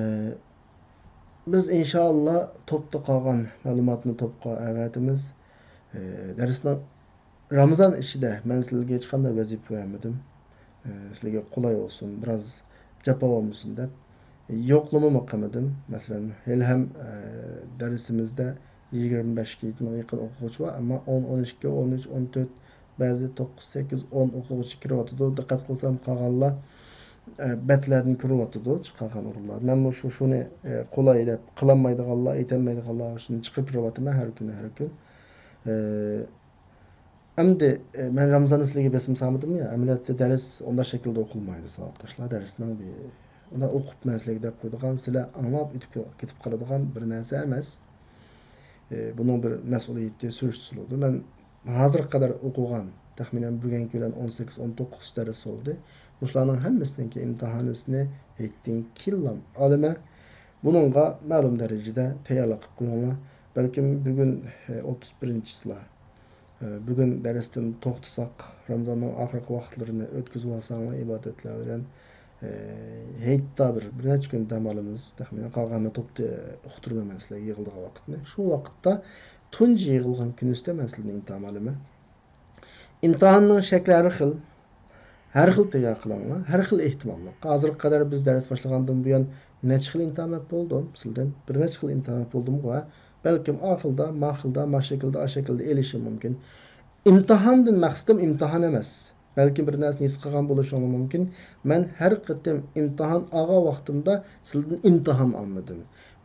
بىز ئىنشائاللا توپتا قالغان مەلۇماتنى توپقا ئەۋەتىمىز. ئە، دەرسنىڭ رامىزان ئىچىدە مەن سىلەرگە ھېچقانداق ۋەزىپە بەرمىدىم. ئە، سىلەرگە قولاي بولسۇن، بىراز جاپا بولمىسۇن دەپ يوقلىمىمۇ قىلمىدىم. مەسىلەن، ھېلىھەم، ئە، دەرسىمىزدە يىگىرمە بەشكە يېقىن ئوقۇغۇچى بار، ئەمما ئون، ئون ئىككى، ئون ئۈچ، ئون تۆت، بەزى توققۇز، سەككىز، ئون ئوقۇغۇچى كىرىۋاتىدۇ. دىققەت قىلسام، قالغانلار، ئە، بەتلەردىن كۆرۈنۈۋاتىدۇ، چىقارغان ئورۇنلار. مەنمۇ شۇ، شۇنى، ئە، قولاي دەپ، قىلالمايدىغانلار، ئېيتالمايدىغانلار ئۈچۈن چىقىرىپ بېرىۋاتىمەن ھەر كۈنى، ھەر كۈن. ئە، ئەمدى، ئە، مەن رامىزاندا سىلەرگە بېسىم سالمىدىممۇ يا؟ ئەمەلىيەتتە دەرس ئۇنداق شەكىلدە ئوقۇلمايدۇ، ساۋاقداشلار. دەرسنىڭ بىر، ئۇنداق ئوقۇپ مەن سىلەرگە دەپ قويىدىغان، سىلەر ئاڭلاپ ئۆتۈپ كېتىپ قالىدىغان بىر نەرسە ئەمەس. ئە، بۇنىڭ بىر مەسئۇلىيىتى، سۈرۈشتىسى بولىدۇ. مەن ھازىرغا قەدەر ئوقۇغان، تەخمىنەن بۈگۈنكى بىلەن ئون سەككىز، ئون توققۇز دەرس بولدى. مۇشۇلارنىڭ ھەممىسىنىڭكى ئىمتىھانىسىنى ھېيتتىن كېيىنلا ئالىمەن. بۇنىڭغا مەلۇم دەرىجىدە تەييارلىق قىلىپ قويۇڭلار. بەلكىم بۈگۈن، ئوتتۇز بىرىنچىسىلا. بۈگۈن دەرستىن توختىساق، رامىزاننىڭ ئاخىرقى ۋاقىتلىرىنى ئۆتكۈزۈۋالساڭلار ئىبادەتلەر بىلەن، ھېيتتا بىر، بىر نەچچە كۈن دەم ئالىمىز. تەخمىنەن قالغاننى توپتا ئۇقتۇرىمەن مەن سىلەرگە يىغىلىدىغان ۋاقىتنى. شۇ ۋاقىتتا تۇنجى يىغىلغان كۈنىسىدە مەن سىلەردىن ئىمتىھان ئالىمەن. ئىمتىھاننىڭ شەكلى ھەر خىل. ھەر خىل تەييار قىلىڭلار، ھەر خىل ئېھتىماللىق. ھازىرغا قەدەر بىز دەرس باشلىغاندىن بۇيان نەچچە خىل ئىمتىھان بەپ بولدۇم سىلدىن؟ بىر نەچچە خىل ئىمتىھان بەپ بولدۇمغۇ، ھە؟ بەلكىم ئا خىلدا، ما خىلدا، ما شەكىلدە، ئا شەكىلدە ئېلىشىم مۇمكىن. ئىمتىھاندىن مەقسىتىم ئىمتىھان ئەمەس. بەلكىم بىر نەرسىنى ھېس قىلغان بولۇشۇڭلار مۇمكىن. مەن ھەر قېتىم ئىمتىھان ئالغان ۋاقتىمدا سىلدىن ئىمتىھان ئالمىدىم.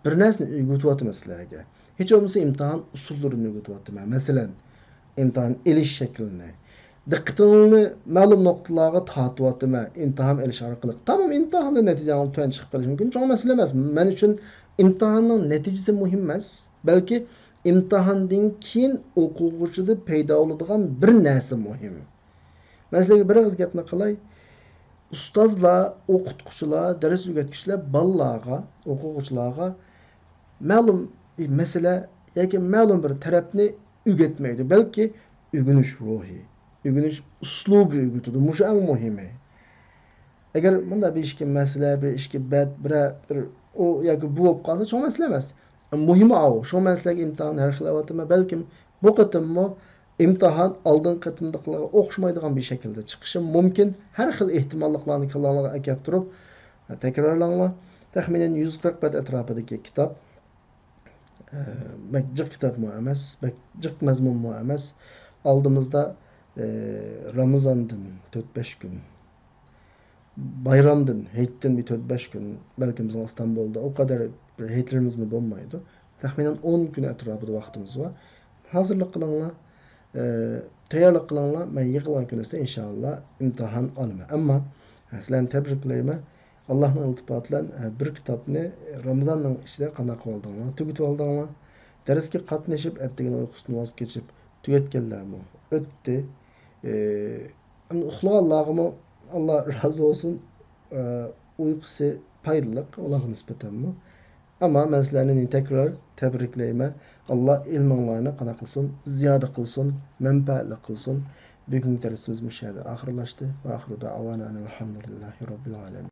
بىر نەرسىنى ئۆگىتىۋاتىمەن سىلەرگە. ھېچ بولمىسا ئىمتىھان ئۇسۇللىرىنى ئۆگىتىۋاتىمەن. مەسىلەن، ئىمتىھان ئېلىش شەكلىنى. دىققىتىڭلارنى مەلۇم نۇقتىلارغا تارتىۋاتىمەن، ئىمتىھان ئېلىش ئارقىلىق. تامام ئىمتىھاندا نەتىجەڭلار تۆۋەن چىقىپ قېلىشى مۇمكىن. چوڭ مەسىلە ئەمەس. مەن ئۈچۈن ئىمتىھاننىڭ نەتىجىسى مۇھىم ئەمەس، بەلكى ئىمتىھاندىن كېيىن ئوقۇغۇچىدا پەيدا بولىدىغان بىر نەرسە مۇھىم. مەن سىلەرگە بىر ئېغىز گەپنى قىلاي. ئۇستازلار، ئوقۇتقۇچىلار، دەرس ئۆگەتكۈچىلەر بالىلارغا، ئوقۇغۇچىلارغا مەلۇم بىر مەسىلە ياكى مەلۇم بىر تەرەپنى ئۆگەتمەيدۇ، بەلكى ئۆگىنىش روھى، ئۆگىنىش ئۇسلۇبى ئۆگىتىدۇ. مۇشۇ ئەڭ مۇھىمى. ئەگەر مۇنداق بىر ئىككى مەسىلە، بىر ئىككى بەت، بىرەر بىر ئۇ ياكى بۇ بولۇپ قالسا، چوڭ مەسىلە ئەمەس. مۇھىمى ئاۋۇ. شۇ مەسىلىگە ئىمتىھان ھەر خىل ئەۋاتىمەن. بەلكىم بۇ قېتىممۇ ئىمتىھان ئالدىنقى قېتىمدىكىلەرگە ئوخشىمايدىغان بىر شەكىلدە چىقىشى مۇمكىن. ھەر خىل ئېھتىماللىقلارنى كاللاڭلارغا ئەكەپ تۇرۇپ، تەكرارلاڭلار. تەخمىنەن يۈز قىرىق بەت ئەتراپىدىكى كىتاب. ئە، بەك جىق كىتابمۇ ئەمەس، بەك جىق مەزمۇنمۇ ئەمەس. ئالدىمىزدا، ئە، رامىزاندىن تۆت بەش كۈن، بايرامدىن، ھېيتتىن بىر تۆت بەش كۈن، بەلكىم بىزنىڭ ئىستانبۇلدا ئۇ قەدەر بىر ھېيتلىرىمىزمۇ بولمايدۇ. تەخمىنەن ئون كۈن ئەتراپىدا ۋاقتىمىز بار. ھازىرلىق قىلىڭلار، ئە، تەييارلىق قىلىڭلار. مەن يىغىلغان كۈنىسىدە ئىنشائاللا ئىمتىھان ئالىمەن. ئەمما سىلەرنى تەبرىكلەيمەن. ئاللانىڭ ئىلتىپاتى بىلەن، ئە، بىر كىتابنى رامىزاننىڭ ئىچىدە قانداق قىلىۋالدىڭلار؟ تۈگىتىۋالدىڭلار. دەرسكە قاتنىشىپ، ئەتىگەن ئۇيقۇسىدىن ۋاز كېچىپ تۈگەتكەنلەرمۇ ئۆتتى. ئە، ئەمدى ئۇخلىغانلارغىمۇ ئاللا رازى بولسۇن، ئە، ئۇيقۇسى پايدىلىق ئۇلارغا نىسبەتەنمۇ. ئەمما مەن سىلەرنى تەكرار تەبرىكلەيمەن. ئاللا ئىلمىڭلارنى قانداق قىلسۇن، زىيادە قىلسۇن، مەنپەئەتلىك قىلسۇن. بۈگۈنكى دەرسىمىز مۇشۇ يەردە ئاخىرلاشتى. ۋە ئاخىرۇ دەئۋانا ئەنىل ھەمدۇلىللاھى رەببىل ئالەمىن.